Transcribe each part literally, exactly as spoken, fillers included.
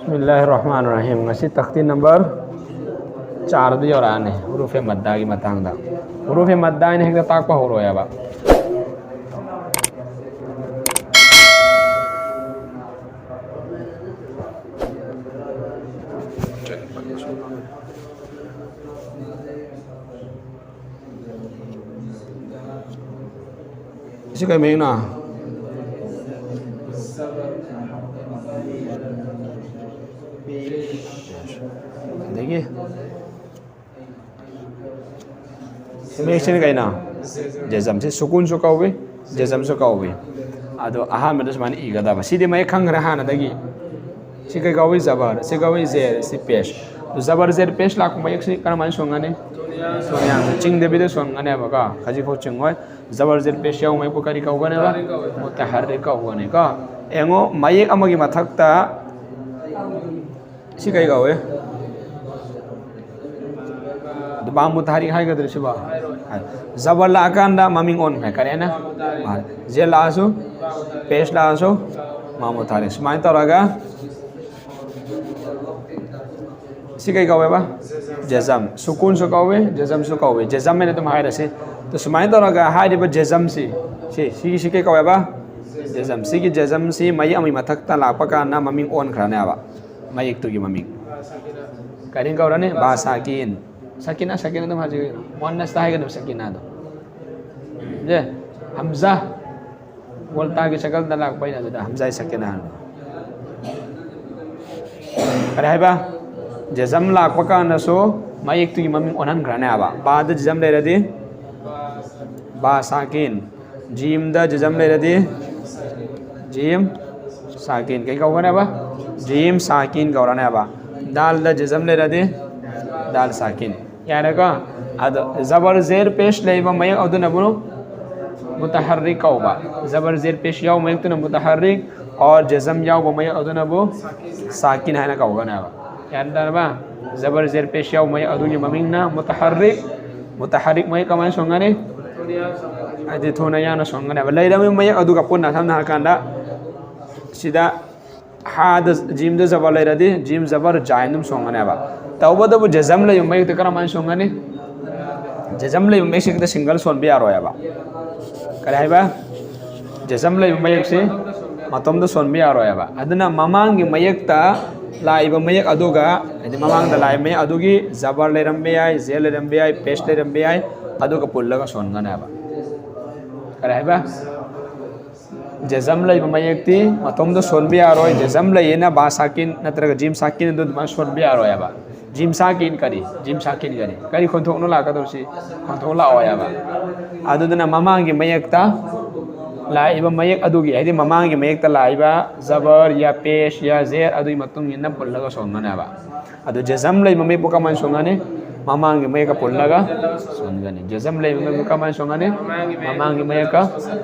ꯕꯤꯁꯃꯤꯜꯂꯥꯍꯤꯔ ꯔꯍꯃꯥꯅꯤꯔ ꯔꯍꯤꯝ꯫ ꯉꯁꯤ ꯇꯈꯇꯤ ꯅꯝꯕꯔ ꯆꯥꯔꯗ ꯌꯧꯔꯛꯑꯅꯤ, ꯍꯨꯔꯨꯐꯦ ꯃꯗꯥꯒꯤ ꯃꯇꯥꯡꯗ꯫ ꯍꯨꯔꯨꯐꯦ ꯃꯗꯥ ꯍꯥꯏꯅ ꯍꯦꯛꯇ ꯇꯥꯛꯄ ꯍꯧꯔꯣꯏꯕ꯫ ꯁꯤ ꯀꯩ ꯃꯌꯦꯛꯅꯣ? ꯑꯗꯒꯤ ꯁꯤ ꯃꯌꯦꯛꯁꯤꯅ ꯀꯩꯅꯣ? ꯖꯦꯖꯝ꯫ ꯁꯤ ꯁꯨꯀꯨꯟꯁꯨ ꯀꯧꯏ, ꯖꯦꯖꯝꯁꯨ ꯀꯧꯏ꯫ ꯑꯗꯣ ꯑꯍꯥꯟꯕꯗ ꯁꯨꯃꯥꯏꯅ ꯏꯒꯗꯕ꯫ ꯁꯤꯗꯤ ꯃꯌꯦꯛ ꯈꯪꯈ꯭ꯔꯦ ꯍꯥꯟꯅꯗꯒꯤ꯫ ꯁꯤ ꯀꯩ ꯀꯧꯏ? ꯖꯕꯔ꯫ ꯁꯤ ꯀꯧꯏ ꯖꯦꯔ꯫ ꯁꯤ ꯄꯦꯁ꯫ ꯖꯕꯔ ꯖꯦꯔ ꯄꯦꯁ ꯂꯥꯛꯄ ꯃꯌꯦꯛꯁꯤ ꯀꯔꯝꯍꯥꯏꯅ ꯁꯣꯟꯒꯅꯤ? ꯁꯣꯟꯌꯥꯡ꯫ ꯆꯤꯡꯗꯕꯤꯗ ꯁꯣꯟꯒꯅꯦꯕꯀꯣ꯫ ꯈꯖꯤꯛꯐꯥꯎ ꯆꯤꯡꯉꯣꯏ꯫ ꯖꯕꯔ ꯖꯦꯔ ꯄꯦꯁ ꯌꯥꯎꯕ ꯃꯌꯦꯛꯄꯨ ꯀꯔꯤ ꯀꯧꯒꯅꯦꯕ? ꯃꯨꯇꯍꯔꯔꯤꯛ ꯀꯧꯒꯅꯤꯀꯣ꯫ ꯌꯦꯡꯉꯣ, ꯃꯌꯦꯛ ꯑꯃꯒꯤ ꯃꯊꯛꯇ ꯁꯤ ꯀꯩ ꯀꯧꯏ? ꯑꯗꯨ ꯃꯥ ꯃꯨꯇꯍꯔꯤꯛ ꯍꯥꯏꯒꯗ꯭ꯔꯥ ꯁꯤꯕꯣ? ꯖꯕꯔ ꯂꯥꯛꯑꯀꯥꯟꯗ ꯃꯃꯤꯡ ꯑꯣꯟꯈ꯭ꯔꯦ꯫ ꯀꯔꯤ ꯍꯥꯏꯅ? ꯃꯥ ꯖꯦ ꯂꯥꯛꯑꯁꯨ, ꯄꯦꯁ ꯂꯥꯛꯑꯁꯨ, ꯃꯥ ꯃꯨꯇꯍꯔꯤꯛ꯫ ꯁꯨꯃꯥꯏꯅ ꯇꯧꯔꯒ ꯁꯤ ꯀꯩ ꯀꯧꯋꯦꯕ? ꯖꯦꯖꯝ꯫ ꯁꯨꯀꯨꯟꯁꯨ ꯀꯧꯋꯦ, ꯖꯦꯖꯝꯁꯨ ꯀꯧꯋꯦ꯫ ꯖꯦꯖꯝ ꯍꯥꯏꯅ ꯑꯗꯨꯝ ꯍꯥꯏꯔꯁꯤ꯫ ꯑꯗꯨ ꯁꯨꯃꯥꯏꯅ ꯇꯧꯔꯒ ꯍꯥꯏꯔꯤꯕ ꯖꯦꯖꯝꯁꯤ, ꯁꯤ, ꯁꯤꯒꯤ ꯁꯤ ꯀꯩ ꯀꯧꯋꯦꯕ? ꯖꯦꯖꯝ꯫ ꯁꯤꯒꯤ ꯖꯦꯖꯝꯁꯤ ꯃꯌꯦꯛ ꯑꯃꯒꯤ ꯃꯊꯛꯇ ꯂꯥꯛꯄ ꯀꯥꯟꯗ ꯃꯃꯤꯡ ꯑꯣꯟꯈ꯭ꯔꯅꯦꯕ꯫ ꯃꯌꯦꯛꯇꯨꯒꯤ ꯃꯃꯤꯡ ꯀꯔꯤ ꯀꯧꯔꯅꯤ? ꯕꯥ ꯁꯥꯀꯤꯟ꯫ ꯁꯥꯀꯤꯅꯥ, ꯁꯥꯀꯤꯅꯥ ꯑꯗꯨꯝ ꯍꯥꯏꯖꯒꯦ꯫ ꯃꯨꯑꯟꯅꯁꯇ ꯍꯥꯏꯒꯗꯕ ꯁꯥꯀꯤꯅꯥꯗꯣ꯫ ꯖꯦ, ꯍꯝꯖꯥ꯫ ꯋꯥꯜꯇꯥꯒꯤ ꯁꯀꯜꯗ ꯂꯥꯛꯄ ꯑꯩꯅ ꯑꯗꯨꯗ ꯍꯝꯖꯥꯏ ꯁꯥꯀꯤꯅꯥ ꯍꯥꯏꯕ꯫ ꯀꯔꯤ ꯍꯥꯏꯕ? ꯖꯦꯖꯝ ꯂꯥꯛꯄ ꯀꯥꯟꯗꯁꯨ ꯃꯌꯦꯛꯇꯨꯒꯤ ꯃꯃꯤꯡ ꯑꯣꯟꯍꯟꯈ꯭ꯔꯅꯦꯕ꯫ ꯕꯥꯗ ꯖꯦꯖꯝ ꯂꯩꯔꯗꯤ ꯕꯥ ꯁꯥꯀꯤꯟ꯫ ꯖꯤꯝꯗ ꯖꯦꯖꯝ ꯂꯩꯔꯗꯤ ꯖꯤꯝ ꯁꯥꯀꯤꯟ꯫ ꯀꯩ ꯀꯧꯒꯅꯦꯕ? ꯖꯤꯝ ꯁꯥꯀꯤꯟ ꯀꯧꯔꯅꯦꯕ꯫ ꯗꯥꯜꯗ ꯖꯦꯖꯝ ꯂꯩꯔꯗꯤ ꯗꯥꯜ ꯁꯥꯀꯤꯟ꯫ ꯌꯥꯔꯦꯀꯣ? ꯑꯗꯣ ꯖꯕꯔ ꯖꯦꯔ ꯄꯦꯁ ꯂꯩꯕ ꯃꯌꯦꯛ ꯑꯗꯨꯅꯕꯨ ꯃꯨꯇꯍꯔꯔꯤꯛ ꯀꯧꯕ꯫ ꯖꯕꯔ ꯖꯦꯔ ꯄꯦꯁ ꯌꯥꯎꯕ ꯃꯌꯦꯛꯇꯨꯅ ꯃꯨꯇꯍꯔꯔꯤꯛ, ꯑꯣꯔ ꯖꯦꯖꯝ ꯌꯥꯎꯕ ꯃꯌꯦꯛ ꯑꯗꯨꯅꯕꯨ ꯁꯥꯀꯤꯟ ꯍꯥꯏꯅ ꯀꯧꯒꯅꯦꯕ꯫ ꯒ꯭ꯌꯥꯟ ꯇꯥꯔꯕ? ꯖꯕꯔ ꯖꯦꯔ ꯄꯦꯁ ꯌꯥꯎꯕ ꯃꯌꯦꯛ ꯑꯗꯨꯒꯤ ꯃꯃꯤꯡꯅ ꯃꯨꯇꯍꯔꯔꯤꯛ꯫ ꯃꯨꯇꯍꯔꯔꯤꯛ ꯃꯌꯦꯛ ꯀꯃꯥꯏꯅ ꯁꯣꯟꯒꯅꯤ? ꯍꯥꯏꯗꯤ ꯊꯨꯅ ꯌꯥꯡꯅ ꯁꯣꯟꯒꯅꯦꯕ꯫ ꯂꯩꯔꯝꯃꯤꯕ ꯃꯌꯦꯛ ꯑꯗꯨꯒ ꯄꯨꯟꯅ, ꯁꯝꯅ ꯍꯥꯏꯔꯀꯥꯟꯗ ꯁꯤꯗ ꯍꯥꯗ ꯖꯤꯝꯗ ꯖꯕꯔ ꯂꯩꯔꯗꯤ ꯖꯤꯝ ꯖꯕꯔ ꯖꯥꯏ ꯑꯗꯨꯝ ꯁꯣꯟꯒꯅꯦꯕ꯫ ꯇꯧꯕꯇꯕꯨ ꯖꯖꯝ ꯂꯩꯕ ꯃꯌꯦꯛꯇ ꯀꯔꯝꯍꯥꯏꯅ ꯁꯣꯟꯒꯅꯤ? ꯖꯖꯝ ꯂꯩꯕ ꯃꯌꯦꯛꯁꯤ ꯈꯛꯇ ꯁꯤꯡꯒꯜ ꯁꯣꯟꯕ ꯌꯥꯔꯣꯏꯕ꯫ ꯀꯔꯤ ꯍꯥꯏꯕ? ꯖꯖꯝ ꯂꯩꯕ ꯃꯌꯦꯛꯁꯤ ꯃꯇꯣꯝꯗ ꯁꯣꯟꯕ ꯌꯥꯔꯣꯏꯕ꯫ ꯑꯗꯨꯅ ꯃꯃꯥꯡꯒꯤ ꯃꯌꯦꯛꯇ ꯂꯥꯛꯏꯕ ꯃꯌꯦꯛ ꯑꯗꯨꯒ, ꯍꯥꯏꯗꯤ ꯃꯃꯥꯡꯗ ꯂꯥꯛꯏꯕ ꯃꯌꯦꯛ ꯑꯗꯨꯒꯤ ꯖꯕꯔ ꯂꯩꯔꯝꯕ ꯌꯥꯏ, ꯖꯦ ꯂꯩꯔꯝꯕ ꯌꯥꯏ, ꯄꯦꯁ ꯂꯩꯔꯝꯕ ꯌꯥꯏ, ꯑꯗꯨꯒ ꯄꯨꯜꯂꯒ ꯁꯣꯟꯒꯅꯦꯕ꯫ ꯀꯔꯤ ꯍꯥꯏꯕ? ꯖꯖꯝ ꯂꯩꯕ ꯃꯌꯦꯛꯇꯤ ꯃꯇꯣꯝꯗ ꯁꯣꯟꯕ ꯌꯥꯔꯣꯏ꯫ ꯖꯖꯝ ꯂꯩꯌꯦꯅ ꯕꯥ ꯁꯥꯀꯤꯟ ꯅꯠꯇ꯭ꯔꯒ ꯖꯤꯝ ꯁꯥꯀꯤꯟ ꯑꯗꯨ ꯑꯗꯨꯃꯥꯏꯅ ꯁꯣꯟꯕ ꯌꯥꯔꯣꯏꯕ꯫ ꯖꯤꯝ ꯁꯥꯀꯤꯟ ꯀꯔꯤ? ꯖꯤꯝ ꯁꯥꯀꯤꯟ ꯀꯔꯤ? ꯀꯔꯤ ꯈꯣꯟꯊꯣꯛꯅꯣ ꯂꯥꯛꯀꯗꯧꯔꯤꯁꯤ? ꯈꯣꯟꯊꯣꯛ ꯂꯥꯛꯑꯣꯏꯕ꯫ ꯑꯗꯨꯗꯨꯅ ꯃꯃꯥꯡꯒꯤ ꯃꯌꯦꯛꯇ ꯂꯥꯛꯏꯕ ꯃꯌꯦꯛ ꯑꯗꯨꯒꯤ, ꯍꯥꯏꯗꯤ ꯃꯃꯥꯡꯒꯤ ꯃꯌꯦꯛꯇ ꯂꯥꯛꯏꯕ ꯖꯕꯔ, ꯌꯥ ꯄꯦꯁ, ꯌꯥ ꯖꯦꯔ ꯑꯗꯨꯒꯤ ꯃꯇꯨꯡ ꯏꯟꯅ ꯄꯨꯜꯂꯒ ꯁꯣꯟꯒꯅꯦꯕ꯫ ꯑꯗꯨ ꯖꯖꯝ ꯂꯩꯕ ꯃꯌꯦꯛꯄꯨ ꯀꯃꯥꯏꯅ ꯁꯣꯟꯒꯅꯤ? ꯃꯃꯥꯡꯒꯤ ꯃꯌꯦꯛꯀ ꯄꯨꯜꯂꯒ ꯁꯣꯟꯒꯅꯤ꯫ ꯖꯖꯝ ꯂꯩꯕ ꯃꯌꯦꯛꯄꯨ ꯀꯃꯥꯏꯅ ꯁꯣꯟꯒꯅꯤ? ꯃꯃꯥꯡꯒꯤ ꯃꯌꯦꯛꯀ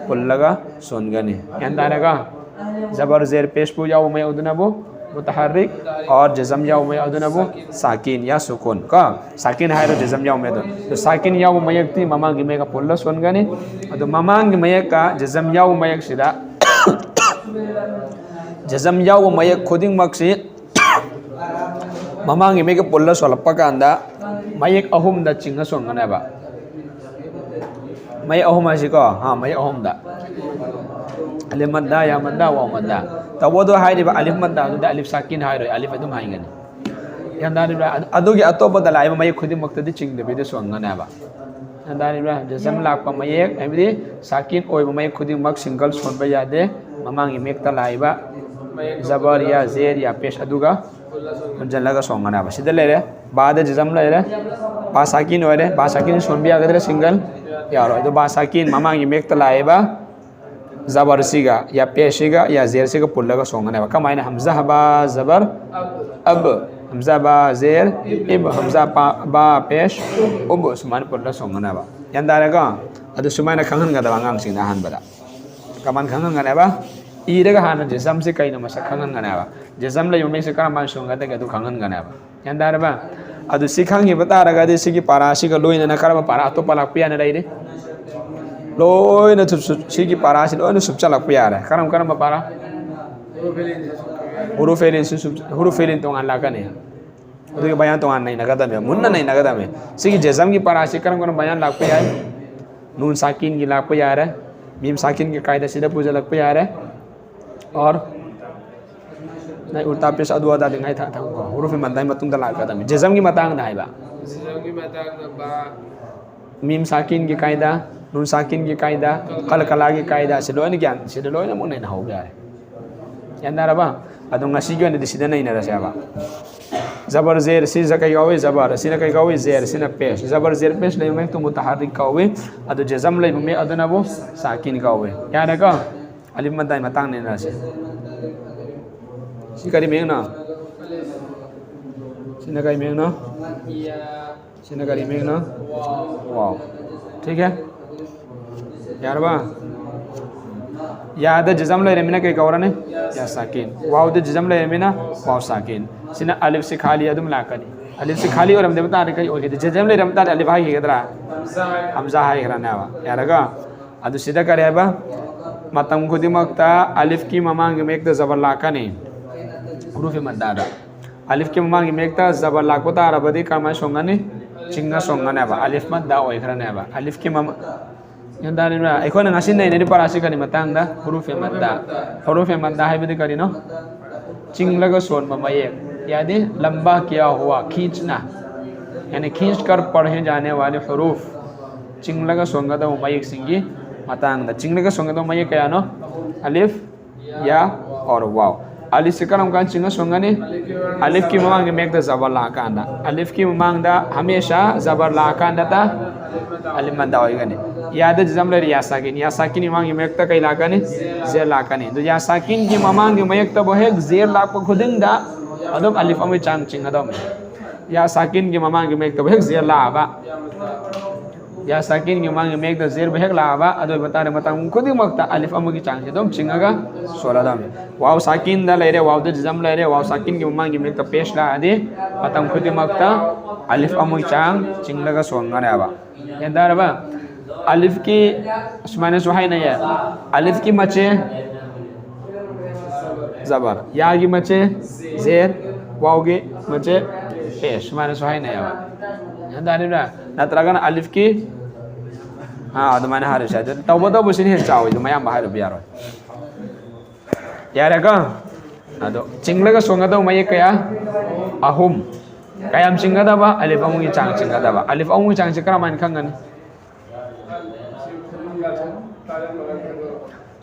ꯄꯨꯜꯂꯒ ꯁꯣꯟꯒꯅꯤ꯫ ꯒ꯭ꯌꯥꯟ ꯇꯥꯔꯦꯀꯣ? ꯖꯕꯔ ꯖꯦꯔ ꯄꯦꯁꯄꯨ ꯌꯥꯎꯕ ꯃꯌꯦꯛ ꯑꯗꯨꯅꯕꯨ ꯃꯨꯇꯍꯔꯔꯤꯛ, ꯑꯣꯔ ꯖꯖꯝ ꯌꯥꯎꯕ ꯃꯌꯦꯛ ꯑꯗꯨꯅꯕꯨ ꯁꯥꯀꯤꯟ ꯌꯥ ꯁꯨꯀꯨꯟ ꯀꯣ꯫ ꯁꯥꯀꯤꯟ ꯍꯥꯏꯔꯣ ꯖꯖꯝ ꯌꯥꯎꯕ ꯃꯌꯦꯛ ꯑꯗꯨ꯫ ꯑꯗꯨ ꯁꯥꯀꯤꯟ ꯌꯥꯎꯕ ꯃꯌꯦꯛꯇꯤ ꯃꯃꯥꯡꯒꯤ ꯃꯌꯦꯛꯀ ꯄꯨꯜꯂ ꯁꯣꯟꯒꯅꯤ꯫ ꯑꯗꯨ ꯃꯃꯥꯡꯒꯤ ꯃꯌꯦꯛꯀ ꯖꯖꯝ ꯌꯥꯎꯕ ꯃꯌꯦꯛꯁꯤꯗ ꯖꯖꯝ ꯌꯥꯎꯕ ꯃꯌꯦꯛ ꯈꯨꯗꯤꯡꯃꯛꯁꯤ ꯃꯃꯥꯡꯒꯤ ꯃꯌꯦꯛꯀ ꯄꯨꯜꯂ ꯁꯣꯜꯂꯛꯄ ꯀꯥꯟꯗ ꯃꯌꯦꯛ ꯑꯍꯨꯝꯗ ꯆꯤꯡꯉ ꯁꯣꯟꯒꯅꯦꯕ꯫ ꯃꯌꯦꯛ ꯑꯍꯨꯝ ꯍꯥꯏꯁꯤꯀꯣ, ꯍꯥ, ꯃꯌꯦꯛ ꯑꯍꯨꯝꯗ꯫ ꯑꯂꯤꯐ ꯃꯗ, ꯌꯥ ꯃꯗ, ꯋꯥꯎ ꯃꯗ꯫ ꯇꯧꯕꯗꯣ ꯍꯥꯏꯔꯤꯕ ꯑꯂꯤꯐ ꯃꯗ ꯑꯗꯨꯗ ꯑꯂꯤꯐ ꯁꯥꯀꯤꯟ ꯍꯥꯏꯔꯣꯏ, ꯑꯂꯤꯐ ꯑꯗꯨꯝ ꯍꯥꯏꯒꯅꯤ꯫ ꯒ꯭ꯌꯥꯟ ꯇꯥꯔꯤꯕ꯭ꯔꯥ? ꯑꯗꯨ-, ꯑꯗꯨꯒꯤ ꯑꯇꯣꯞꯄꯗ ꯂꯥꯛꯏꯕ ꯃꯌꯦꯛ ꯈꯨꯗꯤꯡꯃꯛꯇꯗꯤ ꯆꯤꯡꯗꯕꯤꯗ ꯁꯣꯟꯒꯅꯦꯕ꯫ ꯒ꯭ꯌꯥꯟ ꯇꯥꯔꯤꯕ꯭ꯔꯥ? ꯖꯖꯝ ꯂꯥꯛꯄ ꯃꯌꯦꯛ, ꯍꯥꯏꯕꯗꯤ ꯁꯥꯀꯤꯟ ꯑꯣꯏꯕ ꯃꯌꯦꯛ ꯈꯨꯗꯤꯡꯃꯛ ꯁꯤꯡꯒꯜ ꯁꯣꯟꯕ ꯌꯥꯗꯦ꯫ ꯃꯃꯥꯡꯒꯤ ꯃꯌꯦꯛꯇ ꯂꯥꯛꯏꯕ ꯖꯕꯔ, ꯌꯥ ꯖꯦꯔ, ꯌꯥ ꯄꯦꯁ ꯑꯗꯨꯒ ꯄꯨꯟꯁꯤꯜꯂꯒ ꯁꯣꯟꯒꯅꯦꯕ꯫ ꯁꯤꯗ ꯂꯩꯔꯦ, ꯕꯥꯗ ꯖꯖꯝ ꯂꯩꯔꯦ, ꯕꯥ ꯁꯥꯀꯤꯟ ꯑꯣꯏꯔꯦ꯫ ꯕꯥ ꯁꯥꯀꯤꯟ ꯁꯣꯟꯕ ꯌꯥꯒꯗ꯭ꯔꯥ ꯁꯤꯡꯒꯜ? ꯌꯥꯔꯣꯏ꯫ ꯑꯗꯨ ꯕꯥ ꯁꯥꯀꯤꯟ ꯃꯃꯥꯡꯒꯤ ꯃꯌꯦꯛꯇ ꯂꯥꯛꯏꯕ ꯖꯕꯔꯁꯤꯒ, ꯌꯥ ꯄꯦꯁꯁꯤꯒ, ꯌꯥ ꯖꯦꯔꯁꯤꯒ ꯄꯨꯜꯂꯒ ꯁꯣꯟꯒꯅꯦꯕ꯫ ꯀꯃꯥꯏꯅ? ꯍꯝꯖꯥ ꯍꯕꯥ ꯖꯕꯔ ꯑꯕ, ꯍꯝꯖꯥ ꯕꯥ ꯖꯦꯔ ꯏꯕ, ꯍꯝꯖꯥ ꯄꯥ-, ꯕꯥ ꯄꯦꯁ ꯎꯕ, ꯁꯨꯃꯥꯏꯅ ꯄꯨꯜꯂꯒ ꯁꯣꯟꯒꯅꯦꯕ꯫ ꯒ꯭ꯌꯥꯟ ꯇꯥꯔꯦꯀꯣ? ꯑꯗꯨ ꯁꯨꯃꯥꯏꯅ ꯈꯪꯍꯟꯒꯗꯕ ꯑꯉꯥꯡꯁꯤꯡꯗ ꯑꯍꯥꯟꯕꯗ꯫ ꯀꯃꯥꯏꯅ ꯈꯪꯍꯟꯒꯅꯦꯕ? ꯏꯔꯒ ꯍꯥꯟꯅ ꯖꯖꯝꯁꯦ ꯀꯩꯅꯣ ꯃꯁꯛ ꯈꯪꯍꯟꯒꯅꯦꯕ꯫ ꯖꯖꯝ ꯂꯩꯕ ꯃꯌꯦꯛꯁꯦ ꯀꯔꯝꯍꯥꯏꯅ ꯁꯣꯟꯒꯗꯒꯦ ꯑꯗꯨ ꯈꯪꯍꯟꯒꯅꯦꯕ꯫ ꯒ꯭ꯌꯥꯟ ꯇꯥꯔꯕ? ꯑꯗꯨ ꯁꯤ ꯈꯪꯈꯤꯕ ꯇꯥꯔꯒꯗꯤ ꯁꯤꯒꯤ ꯄꯥꯔꯥꯁꯤꯒ ꯂꯣꯏꯅꯅ ꯀꯔꯝꯕ ꯄꯥꯔꯥ ꯑꯇꯣꯞꯄ ꯂꯥꯛꯄ ꯌꯥꯅ ꯂꯩꯔꯤ? ꯂꯣꯏꯅ ꯁꯨꯞ- ꯁꯨꯞ- ꯁꯤꯒꯤ ꯄꯥꯔꯥꯁꯤ ꯂꯣꯏꯅ ꯁꯨꯞꯆꯜꯂꯛꯄ ꯌꯥꯔꯦ꯫ ꯀꯔꯝ ꯀꯔꯝꯕ ꯄꯥꯔꯥ? ꯍꯨꯔꯨꯐꯦꯂꯤꯟꯁꯤ ꯁꯨꯞ- ꯍꯨꯔꯨꯐꯦꯂꯤꯟ ꯁꯨꯞ- ꯍꯨꯔꯨꯐꯦꯂꯤꯟ ꯇꯣꯉꯥꯟ ꯂꯥꯛꯀꯅꯤ꯫ ꯑꯗꯨꯒꯤ ꯕꯌꯥꯟ ꯇꯣꯉꯥꯟ ꯅꯩꯅꯒꯗꯕꯅꯦ, ꯃꯨꯟꯅ ꯅꯩꯅꯒꯗꯕꯅꯦ꯫ ꯁꯤꯒꯤ ꯖꯖꯝꯒꯤ ꯄꯥꯔꯥꯁꯤ ꯀꯔꯝ ꯀꯔꯝꯕ ꯕꯌꯥꯟ ꯂꯥꯛꯄ ꯌꯥꯏ? ꯅꯨꯟ ꯁꯥꯀꯤꯟꯒꯤ ꯂꯥꯛꯄ ꯌꯥꯔꯦ, ꯃꯤꯝ ꯁꯥꯀꯤꯟꯒꯤ ꯀꯥꯏꯗ ꯁꯤꯗ ꯄꯨꯁꯤꯜꯂꯛꯄ ꯌꯥꯔꯦ꯫ ꯑꯣꯔ ꯅꯥꯏ ꯎꯜꯇꯥ ꯄꯦꯁ ꯑꯗꯨ ꯑꯗꯥꯗꯤ ꯉꯥꯏ ꯊ- ꯊꯝꯈꯣ꯫ ꯍꯨꯔꯨꯐꯤ ꯃꯟꯗꯥꯏ ꯃꯇꯨꯡꯗ ꯂꯥꯛꯀꯗꯕꯅꯤ꯫ ꯖꯖꯝꯒꯤ ꯃꯇꯥꯡꯗ ꯍꯥꯏꯕ꯫ ꯖꯖꯝꯒꯤ ꯃꯇꯥꯡꯗ ꯕꯥ꯫ ꯃꯤꯝ ꯁꯥꯀꯤꯟꯒꯤ ꯀꯥꯏꯗ, ꯅꯨꯟ ꯁꯥꯀꯤꯟꯒꯤ ꯀꯥꯏꯗ, ꯀꯜꯀꯂꯥꯒꯤ ꯀꯥꯏꯗ, ꯁꯤ ꯂꯣꯏꯅ ꯒ꯭ꯌꯥꯟ, ꯁꯤꯗ ꯂꯣꯏꯅꯃꯛ ꯅꯩꯅꯍꯧꯕ ꯌꯥꯔꯦ꯫ ꯒ꯭ꯌꯥꯟ ꯇꯥꯔꯕ? ꯑꯗꯣ ꯉꯁꯤꯒꯤ ꯑꯣꯏꯅꯗꯤ ꯁꯤꯗ ꯅꯩꯅꯔꯁꯦꯕ꯫ ꯖꯕꯔ ꯖꯦꯔ, ꯁꯤ ꯖ ꯀꯩ ꯀꯧꯏ? ꯖꯕꯔ꯫ ꯁꯤꯅ ꯀꯩ ꯀꯧꯏ? ꯖꯦꯔ꯫ ꯁꯤꯅ ꯄꯦꯁ꯫ ꯖꯕꯔ ꯖꯦꯔ ꯄꯦꯁ ꯂꯩꯕ ꯃꯌꯦꯛꯇꯨ ꯃꯨꯇꯍꯥꯔꯔꯤꯛ ꯀꯧꯏ꯫ ꯑꯗꯨ ꯖꯖꯝ ꯂꯩꯕ ꯃꯌꯦꯛ ꯑꯗꯨꯅꯕꯨ ꯁꯥꯀꯤꯟ ꯀꯧꯏ꯫ ꯌꯥꯔꯦꯀꯣ? ꯑꯂꯤꯐ ꯃꯗꯥꯏ ꯃꯇꯥꯡ ꯅꯩꯅꯔꯁꯤ꯫ ꯁꯤ ꯀꯔꯤ ꯃꯌꯦꯛꯅꯣ? ꯁꯤꯅ ꯀꯔꯤ ꯃꯌꯦꯛꯅꯣ? ꯁꯤꯅ ꯀꯔꯤ ꯃꯌꯦꯛꯅꯣ? ꯋꯥꯎ꯫ ꯊꯤꯛ ꯍꯦ? ꯌꯥꯔꯕ? ꯌꯥꯗ ꯖꯖꯝ ꯂꯩꯔꯃꯤꯅ ꯀꯩ ꯀꯧꯔꯅꯤ? ꯌꯥ ꯁꯥꯀꯤꯟ꯫ ꯋꯥꯎꯗ ꯖꯖꯝ ꯂꯩꯔꯃꯤꯅ ꯋꯥꯎ ꯁꯥꯀꯤꯟ꯫ ꯁꯤꯅ ꯑꯂꯤꯐꯁꯤ ꯈꯥꯂꯤ ꯑꯗꯨꯝ ꯂꯥꯛꯀꯅꯤ꯫ ꯑꯂꯤꯐꯁꯤ ꯈꯥꯂꯤ ꯑꯣꯏꯔꯝꯗꯕ ꯇꯥꯔꯗꯤ ꯀꯔꯤ ꯑꯣꯏꯒꯗ꯭ꯔꯥ? ꯖꯖꯝ ꯂꯩꯔꯝ ꯇꯥꯔꯗꯤ ꯑꯂꯤꯐ ꯍꯥꯏꯈꯤꯒꯗ꯭ꯔꯥ? ꯍꯝꯖꯥ ꯍꯥꯏꯈ꯭ꯔꯅꯦꯕ꯫ ꯌꯥꯔꯒ? ꯑꯗꯨ ꯁꯤꯗ ꯀꯔꯤ ꯍꯥꯏꯕ? ꯃꯇꯝ ꯈꯨꯗꯤꯡꯃꯛꯇ ꯑꯂꯤꯐꯀꯤ ꯃꯃꯥꯡꯒꯤ ꯃꯌꯦꯛꯇ ꯖꯕꯔ ꯂꯥꯛꯀꯅꯤ꯫ ꯍꯨꯔꯨꯐꯤ ꯃꯗꯥꯗ꯫ ꯑꯂꯤꯐꯀꯤ ꯃꯃꯥꯡꯒꯤ ꯃꯌꯦꯛꯇ ꯖꯕꯔ ꯂꯥꯛꯄ ꯇꯥꯔꯕꯗꯤ ꯀꯔꯝꯍꯥꯏꯅ ꯁꯣꯟꯒꯅꯤ? ꯆꯤꯡꯅ ꯁꯣꯟꯒꯅꯦꯕ꯫ ꯑꯂꯤꯐ ꯃꯗꯥ ꯑꯣꯏꯈ꯭ꯔꯅꯦꯕ꯫ ꯑꯂꯤꯐꯀꯤ ꯃꯃꯥ-, ꯒ꯭ꯌꯥꯟ ꯇꯥꯔꯤꯕ꯭ꯔꯥ? ꯑꯩꯈꯣꯏꯅ ꯉꯁꯤ ꯅꯩꯅꯔꯤꯕ ꯄꯥꯔꯥꯁꯤ ꯀꯔꯤ ꯃꯇꯥꯡꯗ? ꯍꯨꯔꯨꯐꯦ ꯃꯗꯥ꯫ ꯍꯨꯔꯨꯐꯦ ꯃꯗꯥ ꯍꯥꯏꯕꯗꯤ ꯀꯔꯤꯅꯣ? ꯆꯤꯡꯂꯒ ꯁꯣꯟꯕ ꯃꯌꯦꯛ꯫ ꯌꯥꯗꯤ ꯂꯝꯕꯥ ꯀꯤꯌꯥ ꯍꯨꯋꯥ ꯈꯤꯟꯆꯅ꯫ ꯌꯥꯅꯤ ꯈꯤꯟꯆ ꯀꯔ ꯄꯔꯍꯦ ꯖꯥꯅꯦ ꯋꯥꯂꯤ ꯍꯨꯔꯨꯐ꯫ ꯆꯤꯡꯂꯒ ꯁꯣꯟꯒꯗꯧꯕ ꯃꯌꯦꯛꯁꯤꯡꯒꯤ ꯃꯇꯥꯡꯗ꯫ ꯆꯤꯡꯂꯒ ꯁꯣꯟꯒꯗꯧꯕ ꯃꯌꯦꯛ ꯀꯌꯥꯅꯣ? ꯑꯂꯤꯐ, ꯌꯥ, ꯑꯣꯔ ꯋꯥꯎ꯫ ꯑꯂꯤꯐꯁꯤ ꯀꯔꯝ ꯀꯥꯟꯗ ꯆꯤꯡꯉ ꯁꯣꯟꯒꯅꯤ? ꯑꯂꯤꯐꯀꯤ ꯃꯃꯥꯡꯒꯤ ꯃꯌꯦꯛꯇ ꯖꯕꯔ ꯂꯥꯛꯑꯀꯥꯟꯗ꯫ ꯑꯂꯤꯐꯀꯤ ꯃꯃꯥꯡꯗ ꯍꯃꯦꯁꯥ ꯖꯕꯔ ꯂꯥꯛꯑꯀꯥꯟꯗ ꯇ ꯑꯂꯤꯐ ꯃꯗꯥ ꯑꯣꯏꯒꯅꯤ꯫ ꯌꯥꯗ ꯖꯖꯝ ꯂꯩꯔꯦ ꯌꯥ ꯁꯥꯀꯤꯟ꯫ ꯌꯥ ꯁꯥꯀꯤꯟꯒꯤ ꯃꯃꯥꯡꯒꯤ ꯃꯌꯦꯛꯇ ꯀꯩ ꯂꯥꯛꯀꯅꯤ? ꯖꯦꯔ ꯂꯥꯛꯀꯅꯤ꯫ ꯑꯗꯨ ꯌꯥ ꯁꯥꯀꯤꯟꯒꯤ ꯃꯃꯥꯡꯒꯤ ꯃꯌꯦꯛꯇꯕꯨ ꯍꯦꯛ ꯖꯦꯔ ꯂꯥꯛꯄ ꯈꯨꯗꯤꯡꯗ ꯑꯗꯨꯝ ꯑꯂꯤꯐ ꯑꯃꯒꯤ ꯆꯥꯡ ꯆꯤꯡꯒꯗꯧꯅꯤ꯫ ꯌꯥ ꯁꯥꯀꯤꯟꯒꯤ ꯃꯃꯥꯡꯒꯤ ꯃꯌꯦꯛꯇꯕꯨ ꯍꯦꯛ ꯖꯦꯔ ꯂꯥꯛꯑꯕ, ꯌꯥ ꯁꯥꯀꯤꯟꯒꯤ ꯃꯃꯥꯡꯒꯤ ꯃꯌꯦꯛꯇ ꯖꯦꯔꯕꯨ ꯍꯦꯛ ꯂꯥꯛꯑꯕ, ꯑꯗꯨ ꯑꯣꯏꯕ ꯇꯥꯔꯗꯤ ꯃꯇꯝ ꯈꯨꯗꯤꯡꯃꯛꯇ ꯑꯂꯤꯐ ꯑꯃꯒꯤ ꯆꯥꯡꯁꯦ ꯑꯗꯨꯝ ꯆꯤꯡꯉꯒ ꯁꯣꯜꯂꯗꯕꯅꯤ꯫ ꯋꯥꯎ ꯁꯥꯀꯤꯟꯗ ꯂꯩꯔꯦ, ꯋꯥꯎꯗ ꯖꯖꯝ ꯂꯩꯔꯦ, ꯋꯥꯎ ꯁꯥꯀꯤꯟꯒꯤ ꯃꯃꯥꯡꯒꯤ ꯃꯌꯦꯛꯇ ꯄꯦꯁ ꯂꯥꯛꯑꯗꯤ ꯃꯇꯝ ꯈꯨꯗꯤꯡꯃꯛꯇ ꯑꯂꯤꯐ ꯑꯃꯒꯤ ꯆꯥꯡ ꯆꯤꯡꯂꯒ ꯁꯣꯟꯒꯅꯦꯕ꯫ ꯒ꯭ꯌꯥꯟ ꯇꯥꯔꯕ? ꯑꯂꯤꯐꯀꯤ ꯁꯨꯃꯥꯏꯅꯁꯨ ꯍꯥꯏꯅꯩꯌꯦ꯫ ꯑꯂꯤꯐꯀꯤ ꯃꯆꯦ ꯖꯕꯔ, ꯌꯥꯒꯤ ꯃꯆꯦ ꯖꯦꯔ, ꯋꯥꯎꯒꯤ ꯃꯆꯦ ꯄꯦꯁ, ꯁꯨꯃꯥꯏꯅꯁꯨ ꯍꯥꯏꯅꯩꯌꯦꯕ꯫ ꯒ꯭ꯌꯥꯟ ꯇꯥꯔꯤꯕ꯭ꯔꯥ? ꯅꯠꯇ꯭ꯔꯒꯅ ꯑꯂꯤꯐꯀꯤ, ꯑꯥ, ꯑꯗꯨꯃꯥꯏꯅ ꯍꯥꯏꯔꯁꯨ ꯌꯥꯏ꯫ ꯑꯗꯨ ꯇꯧꯕꯇꯕꯨ ꯁꯤꯅ ꯍꯦꯟꯅ ꯆꯥꯎꯋꯤ, ꯑꯗꯨꯝ ꯑꯌꯥꯝꯕ ꯍꯥꯏꯔꯨꯕ ꯌꯥꯔꯣꯏ꯫ ꯌꯥꯔꯦꯀꯣ? ꯑꯗꯣ ꯆꯤꯡꯂꯒ ꯁꯣꯟꯒꯗꯕ ꯃꯌꯦꯛ ꯀꯌꯥ? ꯑꯍꯨꯝ꯫ ꯀꯌꯥꯝ ꯆꯤꯡꯒꯗꯕ? ꯑꯂꯤꯐ ꯑꯃꯒꯤ ꯆꯥꯡ ꯆꯤꯡꯒꯗꯕ꯫ ꯑꯂꯤꯐ ꯑꯃꯒꯤ ꯆꯥꯡꯁꯤ ꯀꯔꯝꯍꯥꯏꯅ ꯈꯪꯒꯅꯤ?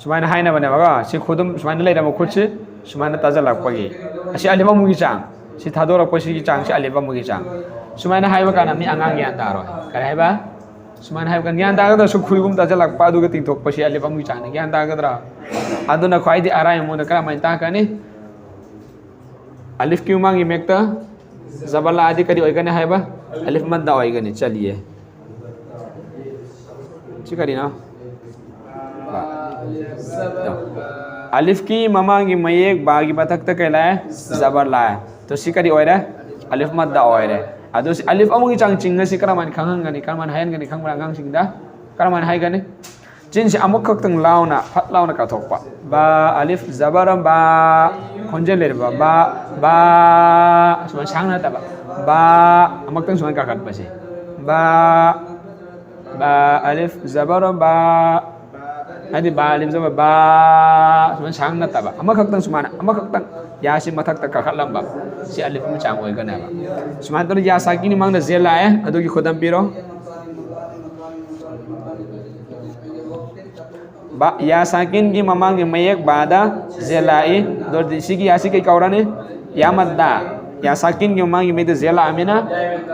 ꯁꯨꯃꯥꯏꯅ ꯍꯥꯏꯅꯕꯅꯦꯕꯀꯣ, ꯁꯤ ꯈꯨꯗꯨꯝ ꯁꯨꯃꯥꯏꯅ ꯂꯩꯔꯝꯕ ꯈꯨꯠꯁꯤ ꯁꯨꯃꯥꯏꯅ ꯇꯥꯁꯤꯜꯂꯛꯄꯒꯤ, ꯑꯁꯤ ꯑꯂꯤꯐ ꯑꯃꯒꯤ ꯆꯥꯡ, ꯁꯤ ꯊꯥꯗꯣꯔꯛꯄꯁꯤꯒꯤ ꯆꯥꯡꯁꯤ ꯑꯂꯤꯐ ꯑꯃꯒꯤ ꯆꯥꯡ꯫ ꯁꯨꯃꯥꯏꯅ ꯍꯥꯏꯕ ꯀꯥꯟꯗ ꯃꯤ ꯑꯉꯥꯡ ꯒ꯭ꯌꯥꯟ ꯇꯥꯔꯣꯏ꯫ ꯀꯔꯤ ꯍꯥꯏꯕ? ꯁꯨꯃꯥꯏꯅ ꯍꯥꯏꯕ ꯀꯥꯟꯗ ꯒ꯭ꯌꯥꯟ ꯇꯥꯒꯗ꯭ꯔꯥ? ꯁꯨꯈꯨꯏꯒꯨꯝ ꯇꯥꯁꯤꯜꯂꯛꯄ, ꯑꯗꯨꯒ ꯇꯤꯡꯊꯣꯛꯄꯁꯤ ꯑꯂꯤꯐ ꯑꯃꯒꯤ ꯆꯥꯡꯅꯤ꯫ ꯒ꯭ꯌꯥꯟ ꯇꯥꯒꯗ꯭ꯔꯥ? ꯑꯗꯨꯅ ꯈ꯭ꯋꯥꯏꯗꯒꯤ ꯑꯔꯥꯏꯕ ꯃꯑꯣꯡꯗ ꯀꯔꯝꯍꯥꯏꯅ ꯇꯥꯛꯀꯅꯤ? ꯑꯂꯤꯐꯀꯤ ꯃꯃꯥꯡꯒꯤ ꯃꯌꯦꯛꯇ ꯖꯕꯔ ꯂꯥꯛꯑꯗꯤ ꯀꯔꯤ ꯑꯣꯏꯒꯅꯤ ꯍꯥꯏꯕ? ꯑꯂꯤꯐ ꯃꯗ ꯑꯣꯏꯒꯅꯤ꯫ ꯆꯠꯂꯤꯌꯦ꯫ ꯁꯤ ꯀꯔꯤꯅꯣ? ꯕꯥ꯫ ꯑꯂꯤꯐꯀꯤ ꯃꯃꯥꯡꯒꯤ ꯃꯌꯦꯛ ꯕꯥꯒꯤ ꯃꯊꯛꯇ ꯀꯩ ꯂꯥꯛꯑꯦ? ꯖꯕꯔ ꯂꯥꯛꯑꯦ꯫ ꯇꯣ ꯁꯤ ꯀꯔꯤ ꯑꯣꯏꯔꯦ? ꯑꯂꯤꯐ ꯃꯗ ꯑꯣꯏꯔꯦ꯫ ꯑꯗꯨ ꯁꯤ ꯑꯂꯤꯐ ꯑꯃꯒꯤ ꯆꯥꯡ ꯆꯤꯡꯉꯁꯤ ꯀꯔꯝꯍꯥꯏꯅ ꯈꯪꯍꯟꯒꯅꯤ? ꯀꯔꯝꯍꯥꯏꯅ ꯍꯥꯏꯍꯟꯒꯅꯤ? ꯈꯪꯕ꯭ꯔꯥ ꯑꯉꯥꯡꯁꯤꯡꯗ? ꯀꯔꯝꯍꯥꯏꯅ ꯍꯥꯏꯒꯅꯤ? ꯆꯤꯟꯁꯤ ꯑꯃꯨꯛꯈꯛꯇꯪ ꯂꯥꯎꯅ, ꯐꯠ ꯂꯥꯎꯅ ꯀꯥꯊꯣꯛꯄ꯫ ꯕꯥ, ꯑꯂꯤꯐ, ꯖꯕꯔ, ꯕꯥ꯫ ꯈꯣꯟꯖꯦꯜ ꯂꯩꯔꯕ ꯕꯥ, ꯕꯥ꯫ ꯁꯨꯃꯥꯏꯅ ꯁꯥꯡꯅ ꯅꯠꯇꯕ꯫ ꯕꯥ, ꯑꯃꯨꯛꯇꯪ ꯁꯨꯃꯥꯏꯅ ꯀꯥꯈꯠꯄꯁꯦ꯫ ꯕꯥ, ꯕꯥ, ꯑꯂꯤꯐ, ꯖꯕꯔ, ꯕꯥ꯫ ꯍꯥꯏꯗꯤ ꯕꯥ, ꯑꯂꯤꯐ, ꯖꯕꯔ, ꯕꯥ꯫ ꯁꯨꯃꯥꯏꯅ ꯁꯥꯡꯅ ꯅꯠꯇꯕ꯫ ꯑꯃꯈꯛꯇꯪ ꯁꯨꯃꯥꯏꯅ, ꯑꯃꯈꯛꯇꯪ ꯌꯥꯁꯤ ꯃꯊꯛꯇ ꯀꯥꯈꯠꯂꯝꯕ꯫ ꯁꯤ ꯑꯂꯤꯐ ꯑꯃ ꯆꯥꯡ ꯑꯣꯏꯒꯅꯦꯕ꯫ ꯁꯨꯃꯥꯏꯅ ꯇꯧꯗꯅ ꯌꯥ ꯁꯥꯀꯤꯟꯒꯤ ꯃꯥꯡꯗ ꯖꯦ ꯂꯥꯛꯑꯦ꯫ ꯑꯗꯨꯒꯤ ꯈꯨꯗꯝ ꯄꯤꯔꯣ꯫ ꯕꯥ, ꯌꯥ ꯁꯥꯀꯤꯟꯒꯤ ꯃꯃꯥꯡꯒꯤ ꯃꯌꯦꯛ ꯕꯥꯗ ꯖꯦ ꯂꯥꯛꯏ꯫ ꯑꯗꯨ ꯑꯣꯏꯔꯗꯤ ꯁꯤꯒꯤ ꯌꯥꯁꯤ ꯀꯩ ꯀꯧꯔꯅꯤ? ꯌꯥ ꯃꯗꯗ꯫ ꯌꯥ ꯁꯥꯀꯤꯟꯒꯤ ꯃꯃꯥꯡꯒꯤ ꯃꯌꯦꯛꯇ ꯖꯦ ꯂꯥꯛꯑꯃꯤꯅ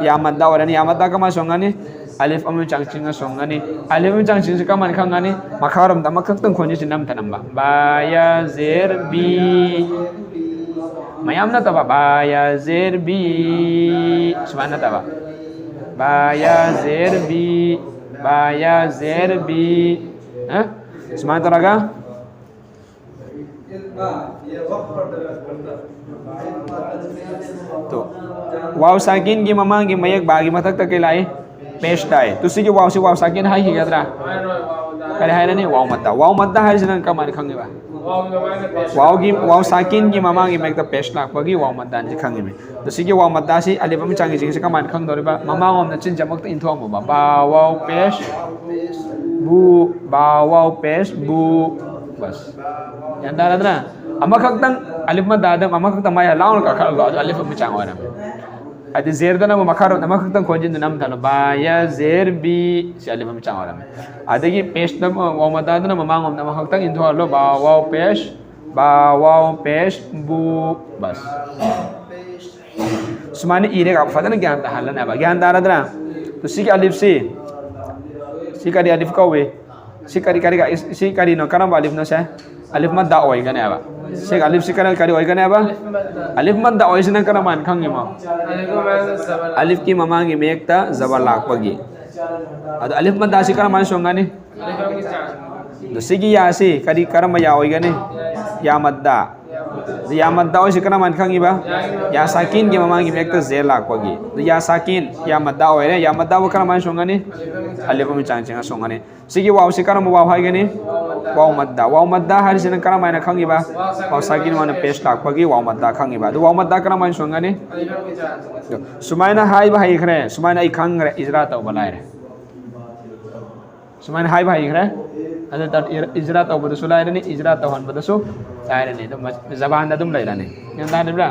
ꯌꯥ ꯃꯗꯗ ꯑꯣꯏꯔꯅꯤ꯫ ꯌꯥ ꯃꯗꯗ ꯀꯃꯥꯏꯅ ꯁꯣꯟꯒꯅꯤ? ꯑꯂꯤꯐ ꯑꯃ ꯆꯥꯡ ꯆꯤꯡꯅ ꯁꯣꯟꯒꯅꯤ꯫ ꯑꯂꯤꯐ ꯑꯃ ꯆꯥꯡ ꯆꯤꯡꯁꯤ ꯀꯃꯥꯏꯅ ꯈꯪꯒꯅꯤ? ꯃꯈꯥꯔꯣꯝꯗ ꯑꯃꯈꯛꯇꯪ ꯈꯣꯟꯖꯦꯜꯁꯤ ꯅꯝꯊ ꯅꯝꯕ꯫ ꯕꯥ ꯌꯥ ꯖꯦꯔ ꯕꯤ꯫ ꯃꯌꯥꯝ ꯅꯠꯇꯕ꯫ ꯕꯥ ꯌꯥ ꯖꯦꯔ ꯕꯤ꯫ ꯁꯨꯃꯥꯏꯅ ꯅꯠꯇꯕ꯫ ꯕꯥ ꯌꯥ ꯖꯦꯔ ꯕꯤ꯫ ꯕꯥ ꯌꯥ ꯖꯦꯔ ꯕꯤ꯫ ꯍꯥ? ꯁꯨꯃꯥꯏꯅ ꯇꯧꯔꯒ꯫ ꯇꯣ꯫ ꯋꯥꯎ ꯁꯥꯀꯤꯟꯒꯤ ꯃꯃꯥꯡꯒꯤ ꯃꯌꯦꯛ ꯕꯥꯒꯤ ꯃꯊꯛꯇ ꯀꯩ ꯂꯥꯛꯏ? ꯄꯦꯁ ꯇꯥꯏ꯫ ꯇꯨ ꯁꯤꯒꯤ ꯋꯥꯎꯁꯤ ꯋꯥꯎ ꯁꯥꯀꯤꯟ ꯍꯥꯏꯈꯤꯒꯗ꯭ꯔꯥ? ꯀꯔꯤ ꯍꯥꯏꯔꯅꯤ? ꯋꯥꯎ ꯃꯠꯇ꯫ ꯋꯥꯎ ꯃꯠꯇ ꯍꯥꯏꯔꯤꯁꯤ ꯅꯪ ꯀꯃꯥꯏꯅ ꯈꯪꯉꯤꯕ? ꯋꯥꯎꯒꯤ, ꯋꯥꯎ ꯁꯥꯀꯤꯟꯒꯤ ꯃꯃꯥꯡꯒꯤ ꯃꯌꯦꯛꯇ ꯄꯦꯁ ꯂꯥꯛꯄꯒꯤ ꯋꯥꯎ ꯃꯠꯇ ꯍꯥꯏꯅ ꯈꯪꯉꯤꯃꯤ꯫ ꯑꯗꯣ ꯁꯤꯒꯤ ꯋꯥꯎ ꯃꯠꯇ ꯑꯁꯤ ꯑꯂꯤꯐ ꯑꯃ ꯆꯪꯉꯤ, ꯁꯤꯒꯤꯁꯤ ꯀꯃꯥꯏꯅ ꯈꯪꯗꯧꯔꯤꯕ? ꯃꯃꯥꯡꯂꯣꯝꯗ ꯆꯤꯟꯁꯦ ꯑꯃꯨꯛꯇ ꯏꯟꯊꯣꯛꯑꯝꯃꯣꯕ꯫ ꯕꯥ ꯋꯥꯎ ꯄꯦꯁ ꯕꯨ, ꯕꯥ ꯋꯥꯎ ꯄꯦꯁ ꯕꯨ꯫ ꯕꯁ꯫ ꯒ꯭ꯌꯥꯟ ꯇꯥꯔꯗ꯭ꯔꯥ? ꯑꯃꯈꯛꯇꯪ ꯑꯂꯤꯐ ꯃꯠꯇ ꯑꯗꯨꯝ ꯑꯃꯈꯛꯇꯪ ꯃꯌꯥ ꯂꯥꯎꯅ ꯀꯥꯈꯠꯍꯜꯂꯣ, ꯑꯗꯨ ꯑꯂꯤꯐ ꯑꯃ ꯆꯥꯡ ꯑꯣꯏꯔꯝꯃꯦ꯫ ꯍꯥꯏꯗꯤ ꯖꯦꯔꯗꯅ ꯑꯃꯨꯛ ꯃꯈꯥꯔꯣꯝꯗ ꯑꯃꯈꯛꯇꯪ ꯈꯣꯟꯖꯤꯟꯗꯨꯅ ꯑꯃ ꯊꯜꯂꯣ꯫ ꯕꯥ ꯌꯥ ꯖꯦꯔ ꯕꯤ꯫ ꯁꯤ ꯑꯂꯤꯐ ꯑꯃ ꯆꯥꯡ ꯑꯣꯏꯔꯝꯃꯦ꯫ ꯑꯗꯒꯤ ꯄꯦꯁꯇ ꯑꯃ ꯋꯥꯎ ꯃꯠꯇꯗꯨꯅ ꯃꯃꯥꯡꯂꯣꯝꯗ ꯑꯃꯈꯛꯇꯪ ꯏꯟꯊꯣꯛꯍꯜꯂꯣ꯫ ꯕꯥ ꯋꯥꯎ ꯄꯦꯁ ꯕꯥ ꯋꯥꯎ ꯄꯦꯁ ꯕꯨ꯫ ꯕꯁ꯫ ꯁꯨꯃꯥꯏꯅ ꯏꯔꯒ ꯐꯖꯅ ꯒ꯭ꯌꯥꯟ ꯇꯥꯍꯜꯂꯅꯦꯕ꯫ ꯒ꯭ꯌꯥꯟ ꯇꯥꯔꯗ꯭ꯔꯥ? ꯇꯨ ꯁꯤꯒꯤ ꯑꯂꯤꯐꯁꯤ, ꯁꯤ ꯀꯔꯤ ꯑꯂꯤꯐ ꯀꯧꯏ? ꯁꯤ ꯀꯔꯤ, ꯀꯔꯤ, ꯁꯤ ꯀꯔꯤꯅꯣ? ꯀꯔꯝꯕ ꯑꯂꯤꯐꯅꯣ ꯁꯦ? ꯑꯂꯤꯐ ꯃꯠꯇ ꯑꯣꯏꯒꯅꯦꯕ꯫ ꯁꯤ ꯑꯂꯤꯐꯁꯤ ꯀꯔꯤ, ꯀꯔꯤ ꯑꯣꯏꯒꯅꯦꯕ? ꯑꯂꯤꯐ ꯃꯠꯇ ꯑꯣꯏꯁꯤꯅ ꯀꯔꯝꯍꯥꯏꯅ ꯈꯪꯉꯤꯃꯣ? ꯑꯂꯤꯐꯀꯤ ꯃꯃꯥꯡꯒꯤ ꯃꯌꯦꯛꯇ ꯖꯕꯔ ꯂꯥꯛꯄꯒꯤ꯫ ꯑꯗꯣ ꯑꯂꯤꯐ ꯃꯠꯇ ꯑꯁꯤ ꯀꯔꯝꯍꯥꯏꯅ ꯁꯣꯟꯒꯅꯤ? ꯑꯗꯣ ꯁꯤꯒꯤ ꯌꯥꯁꯤ ꯀꯔꯤ, ꯀꯔꯝꯕ ꯌꯥ ꯑꯣꯏꯒꯅꯤ? ꯌꯥ ꯃꯠꯇ꯫ ꯑꯗꯣ ꯌꯥ ꯃꯠꯇ ꯑꯣꯏꯁꯤ ꯀꯔꯝꯍꯥꯏꯅ ꯈꯪꯉꯤꯕ? ꯌꯥ ꯁꯥꯀꯤꯟꯒꯤ ꯃꯃꯥꯡꯒꯤ ꯃꯌꯦꯛꯇ ꯖꯦ ꯂꯥꯛꯄꯒꯤ꯫ ꯑꯗꯣ ꯌꯥ ꯁꯥꯀꯤꯟ, ꯌꯥ ꯃꯠꯇ ꯑꯣꯏꯔꯦ꯫ ꯌꯥ ꯃꯠꯇꯕꯨ ꯀꯔꯝꯍꯥꯏꯅ ꯁꯣꯟꯒꯅꯤ? ꯑꯂꯤꯐ ꯑꯃ ꯆꯥꯡ ꯆꯤꯡꯉ ꯁꯣꯟꯒꯅꯤ꯫ ꯁꯤꯒꯤ ꯋꯥꯎꯁꯤ ꯀꯔꯝꯕ ꯋꯥꯎ ꯍꯥꯏꯒꯅꯤ? ꯋꯥꯎ ꯃꯠꯇ꯫ ꯋꯥꯎ ꯃꯠꯇ ꯍꯥꯏꯔꯤꯁꯤꯅ ꯀꯔꯝꯍꯥꯏꯅ ꯈꯪꯉꯤꯕ? ꯋꯥꯎ ꯁꯥꯀꯤꯟ ꯃꯥꯅ ꯄꯦꯁ ꯂꯥꯛꯄꯒꯤ ꯋꯥꯎ ꯃꯠꯇ ꯈꯪꯉꯤꯕ꯫ ꯑꯗꯨ ꯋꯥꯎ ꯃꯠꯇ ꯀꯔꯝꯍꯥꯏꯅ ꯁꯣꯟꯒꯅꯤ? ꯁꯨꯃꯥꯏꯅ ꯍꯥꯏꯕ ꯍꯩꯈ꯭ꯔꯦ, ꯁꯨꯃꯥꯏꯅ ꯑꯩ ꯈꯪꯈ꯭ꯔꯦ, ꯏꯖꯔꯥ ꯇꯧꯕ ꯂꯥꯏꯔꯦ꯫ ꯁꯨꯃꯥꯏꯅ ꯍꯥꯏꯕ ꯍꯩꯈ꯭ꯔꯦ꯫ ꯑꯗꯨ ꯇꯥꯔꯗꯤ ꯏꯖꯔꯥ ꯇꯧꯕꯗꯁꯨ ꯂꯥꯏꯔꯅꯤ, ꯏꯖꯔꯥ ꯇꯧꯍꯟꯕꯗꯁꯨ ꯂꯥꯏꯔꯅꯤ꯫ ꯑꯗꯨꯝ ꯖꯕꯥꯟꯗ ꯑꯗꯨꯝ ꯂꯩꯔꯅꯤ꯫ ꯒ꯭ꯌꯥꯟ ꯇꯥꯔꯤꯕ꯭ꯔꯥ?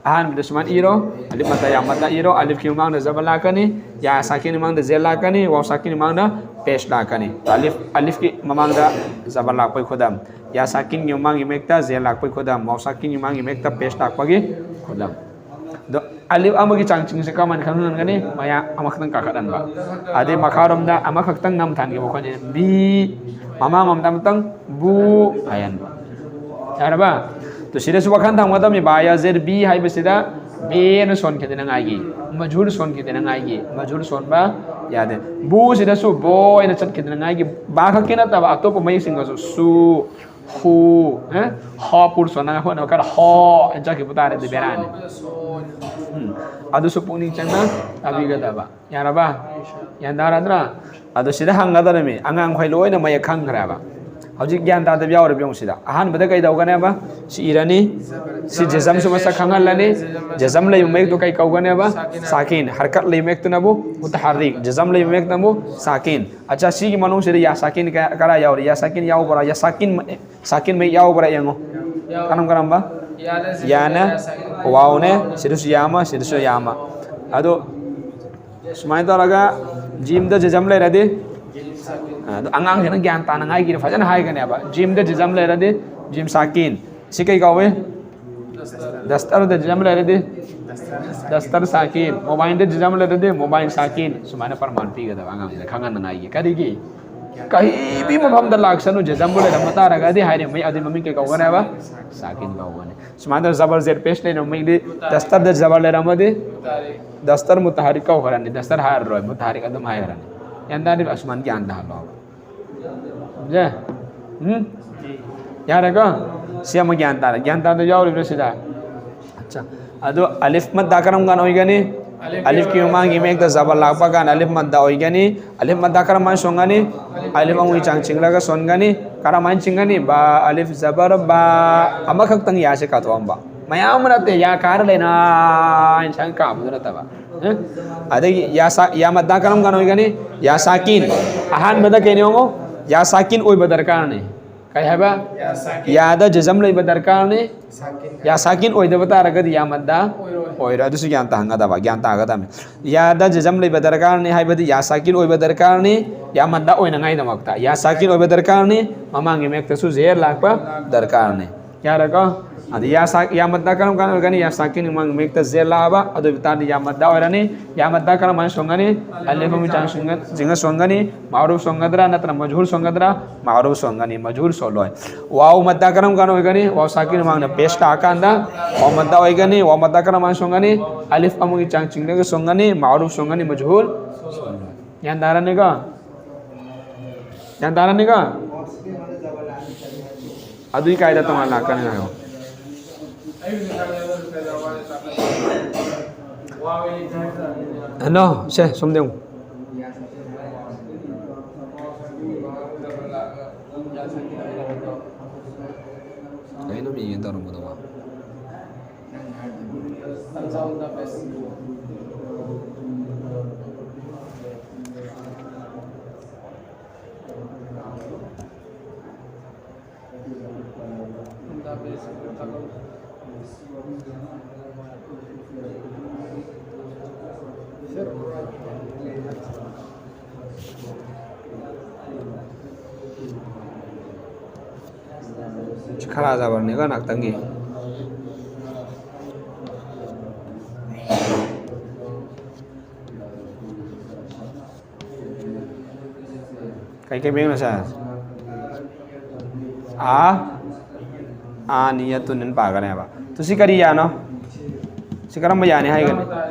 ꯑꯍꯥꯟꯕꯗ ꯁꯨꯃꯥꯏꯅ ꯏꯔꯣ, ꯑꯂꯤꯐ ꯃꯠꯇ ꯌꯥ ꯃꯠꯇ ꯏꯔꯣ, ꯑꯂꯤꯐꯀꯤ ꯃꯃꯥꯡꯗ ꯖꯕꯔ ꯂꯥꯛꯀꯅꯤ, ꯌꯥ ꯁꯥꯀꯤꯟꯒꯤ ꯃꯃꯥꯡꯗ ꯖꯦ ꯂꯥꯛꯀꯅꯤ, ꯋꯥꯎ ꯁꯥꯀꯤꯟꯒꯤ ꯃꯃꯥꯡꯗ ꯄꯦꯁ ꯂꯥꯛꯀꯅꯤ꯫ ꯑꯂꯤꯐ, ꯑꯂꯤꯐꯀꯤ ꯃꯃꯥꯡꯗ ꯖꯕꯔ ꯂꯥꯛꯄꯒꯤ ꯈꯨꯗꯝ, ꯌꯥ ꯁꯥꯀꯤꯟꯒꯤ ꯃꯃꯥꯡꯒꯤ ꯃꯌꯦꯛꯇ ꯖꯦ ꯂꯥꯛꯄꯒꯤ ꯈꯨꯗꯝ, ꯋꯥꯎ ꯁꯥꯀꯤꯟꯒꯤ ꯃꯃꯥꯡꯒꯤ ꯃꯌꯦꯛꯇ ꯄꯦꯁ ꯂꯥꯛꯄꯒꯤ ꯈꯨꯗꯝ꯫ ꯑꯗꯣ ꯑꯂꯤꯐ ꯑꯃꯒꯤ ꯆꯥꯡ ꯆꯤꯡꯁꯦ ꯀꯃꯥꯏꯅ ꯈꯪꯍꯟꯒꯅꯤ? ꯃꯌꯥ ꯑꯃꯈꯛꯇꯪ ꯀꯥꯈꯠꯍꯟꯕ꯫ ꯑꯗꯩ ꯃꯈꯥꯔꯣꯝꯗ ꯑꯃꯈꯛꯇꯪ ꯅꯝ ꯊꯥꯟꯈꯤꯕ ꯑꯩꯈꯣꯏꯅ ꯕꯤ, ꯃꯃꯥꯡꯂꯣꯝꯗ ꯑꯃꯇꯪ ꯕꯨ ꯍꯥꯏꯍꯟꯕ꯫ ꯌꯥꯔꯕ? ꯇꯨ ꯁꯤꯗꯁꯨ ꯋꯥꯈꯜ ꯊꯝꯒꯗꯕꯅꯤ꯫ ꯕꯥ ꯌꯥ ꯖꯦꯔ ꯕꯤ ꯍꯥꯏꯕꯁꯤꯗ ꯕꯦ ꯑꯅ ꯁꯣꯟꯈꯤꯗꯅꯉꯥꯏꯒꯤ, ꯃꯖꯨꯔ ꯁꯣꯟꯈꯤꯗꯅꯉꯥꯏꯒꯤ, ꯃꯖꯨꯔ ꯁꯣꯟꯕ ꯌꯥꯗꯦ꯫ ꯕꯨ ꯁꯤꯗꯁꯨ ꯕꯣ ꯑꯅ ꯆꯠꯈꯤꯗꯅꯉꯥꯏꯒꯤ, ꯕꯥ ꯈꯛꯀꯤ ꯅꯠꯇꯕ ꯑꯇꯣꯞꯄ ꯃꯌꯦꯛꯁꯤꯡꯗꯁꯨ ꯁꯨ, ꯍꯨ, ꯑꯦ? ꯍ ꯄꯨꯔꯁꯣꯅ ꯍꯣꯠꯅꯕ ꯈꯔ ꯍꯣ ꯍꯥꯏꯅ ꯆꯠꯈꯤꯕ ꯇꯥꯔꯗꯤ ꯕꯦꯔꯥꯅꯤ꯫ ꯎꯝ꯫ ꯑꯗꯨꯁꯨ ꯄꯨꯛꯅꯤꯡ ꯆꯪꯅ ꯇꯥꯕꯤꯒꯗꯕ꯫ ꯌꯥꯔꯕ? ꯒ꯭ꯌꯥꯟ ꯇꯥꯔꯗ꯭ꯔꯥ? ꯑꯗꯣ ꯁꯤꯗ ꯍꯪꯒꯗꯕꯅꯤ, ꯑꯉꯥꯡꯈꯣꯏ ꯂꯣꯏꯅ ꯃꯌꯦꯛ ꯈꯪꯈ꯭ꯔꯦꯕ꯫ ꯍꯧꯖꯤꯛ ꯒ꯭ꯌꯥꯟ ꯇꯥꯗꯕ ꯌꯥꯎꯔꯤꯕ ꯌꯦꯡꯉꯨ ꯁꯤꯗ꯫ ꯑꯍꯥꯟꯕꯗ ꯀꯩꯗꯧꯒꯅꯦꯕ? ꯁꯤ ꯏꯔꯅꯤ, ꯁꯤ ꯖꯖꯝꯁꯨ ꯃꯁꯛ ꯈꯪꯍꯜꯂꯅꯤ꯫ ꯖꯖꯝ ꯂꯩꯕ ꯃꯌꯦꯛꯇꯣ ꯀꯩ ꯀꯧꯒꯅꯦꯕ? ꯁꯥꯀꯤꯟ꯫ ꯍꯔꯀꯠ ꯂꯩꯕ ꯃꯌꯦꯛꯇꯨꯅꯕꯨ ꯃꯨꯇꯍꯥꯔꯔꯤꯛ, ꯖꯖꯝ ꯂꯩꯕ ꯃꯌꯦꯛꯇꯨꯅꯕꯨ ꯁꯥꯀꯤꯟ꯫ ꯑꯠꯆꯥ, ꯁꯤꯒꯤ ꯃꯅꯨꯡꯁꯤꯗ ꯌꯥ ꯁꯥꯀꯤꯟ ꯀ-, ꯀꯔꯥꯏ ꯌꯥꯎꯔꯤ? ꯌꯥ ꯁꯥꯀꯤꯟ ꯌꯥꯎꯕ꯭ꯔꯥ? ꯌꯥ ꯁꯥꯀꯤꯟ ꯃ-, ꯁꯥꯀꯤꯟ ꯃꯌꯦꯛ ꯌꯥꯎꯕ꯭ꯔꯥ ꯌꯦꯡꯉꯣ꯫ ꯌꯥꯎ-, ꯀꯔꯝ ꯀꯔꯝꯕ? ꯌꯥꯅ ꯁꯤꯗ ꯌꯥꯅ, ꯌꯥ ꯁꯥꯀꯤꯟ꯫ ꯋꯥꯎꯅꯦ, ꯁꯤꯗꯁꯨ ꯌꯥ ꯑꯃ, ꯁꯤꯗꯁꯨ ꯌꯥ ꯑꯃ꯫ ꯑꯗꯣ ꯁꯨꯃꯥꯏꯅ ꯇꯧꯔꯒ ꯖꯤꯝꯗ ꯖꯖꯝ ꯂꯩꯔꯗꯤ, ꯑꯗꯣ ꯑꯉꯥꯡꯁꯤꯅ ꯒ꯭ꯌꯥꯟ ꯇꯥꯅꯉꯥꯏꯒꯤ ꯐꯖꯅ ꯍꯥꯏꯒꯅꯦꯕ꯫ ꯖꯤꯝꯗ ꯖꯖꯝ ꯂꯩꯔꯗꯤ ꯖꯤꯝ ꯁꯥꯀꯤꯟ꯫ ꯁꯤ ꯀꯩ ꯀꯧꯏ? ꯗꯁꯇꯔꯗ ꯖꯖꯝ ꯂꯩꯔꯗꯤ ꯗꯁꯇꯔ ꯁꯥꯀꯤꯟ꯫ ꯃꯣꯕꯥꯏꯜꯗ ꯖꯖꯝ ꯂꯩꯔꯗꯤ ꯃꯣꯕꯥꯏꯜ ꯁꯥꯀꯤꯟ꯫ ꯁꯨꯃꯥꯏꯅ ꯄ꯭ꯔꯃꯥꯟ ꯄꯤꯒꯗꯕ ꯑꯉꯥꯡꯁꯤꯗ ꯈꯪꯍꯟꯅꯉꯥꯏꯒꯤ꯫ ꯀꯔꯤꯒꯤ? ꯀꯩꯕꯤ ꯃꯐꯝꯗ ꯂꯥꯛꯁꯅꯨ, ꯖꯖꯝꯕꯨ ꯂꯩꯔꯝꯕ ꯇꯥꯔꯒꯗꯤ ꯍꯥꯏꯔꯦ, ꯃꯩ ꯑꯗꯨꯒꯤ ꯃꯃꯤꯡ ꯀꯩ ꯀꯧꯒꯅꯦꯕ? ꯁꯥꯀꯤꯟ ꯀꯧꯒꯅꯤ꯫ ꯁꯨꯃꯥꯏꯅ ꯇꯧꯗꯅ ꯖꯕꯔ ꯖꯦꯠ ꯄꯦꯁ ꯂꯩꯅꯕ ꯃꯤꯡꯗꯤ ꯗꯁꯇꯔꯗ ꯖꯕꯔ ꯂꯩꯔꯝꯃꯗꯤ ꯗꯁꯇꯔ ꯃꯨꯇꯍꯥꯔꯤꯛ ꯀꯧꯈ꯭ꯔꯅꯤ꯫ ꯗꯁꯇꯔ ꯍꯥꯏꯔꯔꯣꯏ, ꯃꯨꯇꯍꯥꯔꯤꯛ ꯑꯗꯨꯝ ꯍꯥꯏꯈ꯭ꯔꯅꯤ꯫ ꯒ꯭ꯌꯥꯟ ꯇꯥꯔꯤꯕ? ꯑꯁꯨꯃꯥꯏꯅ ꯒ꯭ꯌꯥꯟ ꯇꯥꯍꯜꯂꯣ꯫ ꯌꯥ? ꯎꯝ? ꯌꯥꯔꯦꯀꯣ? ꯁꯤ ꯑꯃ ꯒ꯭ꯌꯥꯟ ꯇꯥꯔꯦ꯫ ꯒ꯭ꯌꯥꯟ ꯇꯥꯗꯕ ꯌꯥꯎꯔꯤꯕ꯭ꯔꯥ ꯁꯤꯗ? ꯑꯠꯆꯥ꯫ ꯑꯗꯣ ꯑꯂꯤꯐ ꯃꯗ ꯀꯔꯝ ꯀꯥꯟꯗ ꯑꯣꯏꯒꯅꯤ? ꯑꯂꯤꯐꯀꯤ ꯃꯃꯥꯡꯒꯤ ꯃꯌꯦꯛꯇ ꯖꯕꯔ ꯂꯥꯛꯄ ꯀꯥꯟꯗ ꯑꯂꯤꯐ ꯃꯗ ꯑꯣꯏꯒꯅꯤ꯫ ꯑꯂꯤꯐ ꯃꯗ ꯀꯔꯝꯍꯥꯏꯅ ꯁꯣꯟꯒꯅꯤ? ꯑꯂꯤꯐ ꯑꯃꯒꯤ ꯆꯥꯡ ꯆꯤꯡꯂꯒ ꯁꯣꯟꯒꯅꯤ꯫ ꯀꯔꯝꯍꯥꯏꯅ ꯆꯤꯡꯒꯅꯤ? ꯕꯥ, ꯑꯂꯤꯐ ꯖꯕꯔ ꯕꯥ꯫ ꯑꯃꯈꯛꯇꯪ ꯌꯥꯁꯦ ꯀꯥꯊꯣꯛꯑꯝꯕ꯫ ꯃꯌꯥꯝ ꯑꯃ ꯅꯠꯇꯦ, ꯌꯥ ꯀꯥꯔ ꯂꯩꯅ ꯏꯟꯁꯥꯡ ꯀꯥꯕꯗꯨ ꯅꯠꯇꯕ꯫ ꯑꯦ? ꯑꯗꯒꯤ ꯌꯥ ꯁꯥ-, ꯌꯥ ꯃꯗ ꯀꯔꯝ ꯀꯥꯟꯗ ꯑꯣꯏꯒꯅꯤ? ꯌꯥ ꯁꯥꯀꯤꯟ꯫ ꯑꯍꯥꯟꯕꯗ ꯀꯩꯅꯣ ꯌꯦꯡꯉꯣ? ꯌꯥ ꯁꯥꯀꯤꯟ ꯑꯣꯏꯕ ꯗꯔꯀꯥꯔꯅꯤ꯫ ꯀꯩ ꯍꯥꯏꯕ? ꯌꯥ ꯁꯥꯀꯤꯟ꯫ ꯌꯥꯗ ꯖꯖꯝ ꯂꯩꯕ ꯗꯔꯀꯥꯔꯅꯤ꯫ ꯁꯥꯀꯤꯟ꯫ ꯌꯥ ꯁꯥꯀꯤꯟ ꯑꯣꯏꯗꯕ ꯇꯥꯔꯒꯗꯤ ꯌꯥ ꯃꯗ ꯑꯣꯏꯔꯣꯏ꯫ ꯑꯣꯏꯔꯣꯏ꯫ ꯑꯗꯨꯁꯨ ꯒ꯭ꯌꯥꯟ ꯇꯥꯍꯟꯒꯗꯕ, ꯒ꯭ꯌꯥꯟ ꯇꯥꯒꯗꯕꯅꯤ꯫ ꯌꯥꯗ ꯖꯖꯝ ꯂꯩꯕ ꯗꯔꯀꯥꯔꯅꯤ ꯍꯥꯏꯕꯗꯤ ꯌꯥ ꯁꯥꯀꯤꯟ ꯑꯣꯏꯕ ꯗꯔꯀꯥꯔꯅꯤ꯫ ꯌꯥ ꯃꯗ ꯑꯣꯏꯅꯉꯥꯏꯗꯃꯛꯇ ꯌꯥ ꯁꯥꯀꯤꯟ ꯑꯣꯏꯕ ꯗꯔꯀꯥꯔꯅꯤ꯫ ꯃꯃꯥꯡꯒꯤ ꯃꯌꯦꯛꯇꯁꯨ ꯖꯦꯔ ꯂꯥꯛꯄ ꯗꯔꯀꯥꯔꯅꯤ꯫ ꯌꯥꯔꯦꯀꯣ? ꯑꯗ ꯌꯥ ꯁꯥ-, ꯌꯥ ꯃꯗ ꯀꯔꯝ ꯀꯥꯟꯗ ꯑꯣꯏꯒꯅꯤ? ꯌꯥ ꯁꯥꯀꯤꯟ ꯃꯃꯥꯡꯒꯤ ꯃꯌꯦꯛꯇ ꯖꯦꯔ ꯂꯥꯛꯑꯕ, ꯑꯗꯨ ꯑꯣꯏꯕ ꯇꯥꯔꯗꯤ ꯌꯥ ꯃꯗ ꯑꯣꯏꯔꯅꯤ꯫ ꯌꯥ ꯃꯗ ꯀꯔꯝꯍꯥꯏꯅ ꯁꯣꯟꯒꯅꯤ? ꯑꯂꯤꯐ ꯑꯃꯒꯤ ꯆꯥꯡ ꯁꯣꯟꯒ-, ꯆꯤꯡꯉ ꯁꯣꯟꯒꯅꯤ꯫ ꯃꯥꯔꯨꯐ ꯁꯣꯟꯒꯗ꯭ꯔꯥ ꯅꯠꯇ꯭ꯔꯒ ꯃꯖꯍꯨꯜ ꯁꯣꯟꯒꯗ꯭ꯔꯥ? ꯃꯥꯔꯨꯐ ꯁꯣꯟꯒꯅꯤ, ꯃꯖꯍꯨꯜ ꯁꯣꯜꯂꯣꯏ꯫ ꯋꯥꯎ ꯃꯗ ꯀꯔꯝ ꯀꯥꯟꯗ ꯑꯣꯏꯒꯅꯤ? ꯋꯥꯎ ꯁꯥꯀꯤꯟ ꯃꯃꯥꯡꯗ ꯄꯦꯁ ꯂꯥꯛꯑꯀꯥꯟꯗ ꯋꯥꯎ ꯃꯗ ꯑꯣꯏꯒꯅꯤ꯫ ꯋꯥꯎ ꯃꯗ ꯀꯔꯝꯍꯥꯏꯅ ꯁꯣꯟꯒꯅꯤ? ꯑꯂꯤꯐ ꯑꯃꯒꯤ ꯆꯥꯡ ꯆꯤꯡꯂꯒ ꯁꯣꯟꯒꯅꯤ, ꯃꯥꯔꯨꯐ ꯁꯣꯟꯒꯅꯤ, ꯃꯖꯍꯨꯜ ꯁꯣꯜꯂꯣꯏ꯫ ꯒ꯭ꯌꯥꯟ ꯇꯥꯔꯅꯤꯀꯣ? ꯒ꯭ꯌꯥꯟ ꯇꯥꯔꯅꯤꯀꯣ? ꯑꯗꯨꯏ ꯀꯥꯏꯗ ꯇꯣꯉꯥꯟ ꯂꯥꯛꯀꯅꯤ ꯍꯥꯏꯌꯣ꯫ ꯍꯜꯂꯣ, ꯁꯦ, ꯁꯣꯝꯗ ꯌꯦꯡꯉꯨ꯫ ꯀꯩꯅꯣ ꯃꯤ ꯌꯦꯡ ꯇꯧꯔꯝꯕꯗꯨꯕꯣ? ꯈꯔ ꯖꯕꯔꯅꯤꯀꯣ ꯉꯥꯛꯇꯪꯒꯤ꯫ ꯀꯩ ꯀꯩ ꯃꯌꯦꯛꯅꯣ ꯁꯦ? ꯑꯥ, ꯑꯥ, ꯅꯤꯌꯠꯇꯨ ꯅꯤꯟ ꯄꯥꯒꯅꯦꯕ꯫ ꯇꯨ ꯁꯤ ꯀꯔꯤ ꯌꯥꯅꯣ? ꯁꯤ ꯀꯔꯝꯕ ꯌꯥꯅꯤ ꯍꯥꯏꯒꯅꯤ?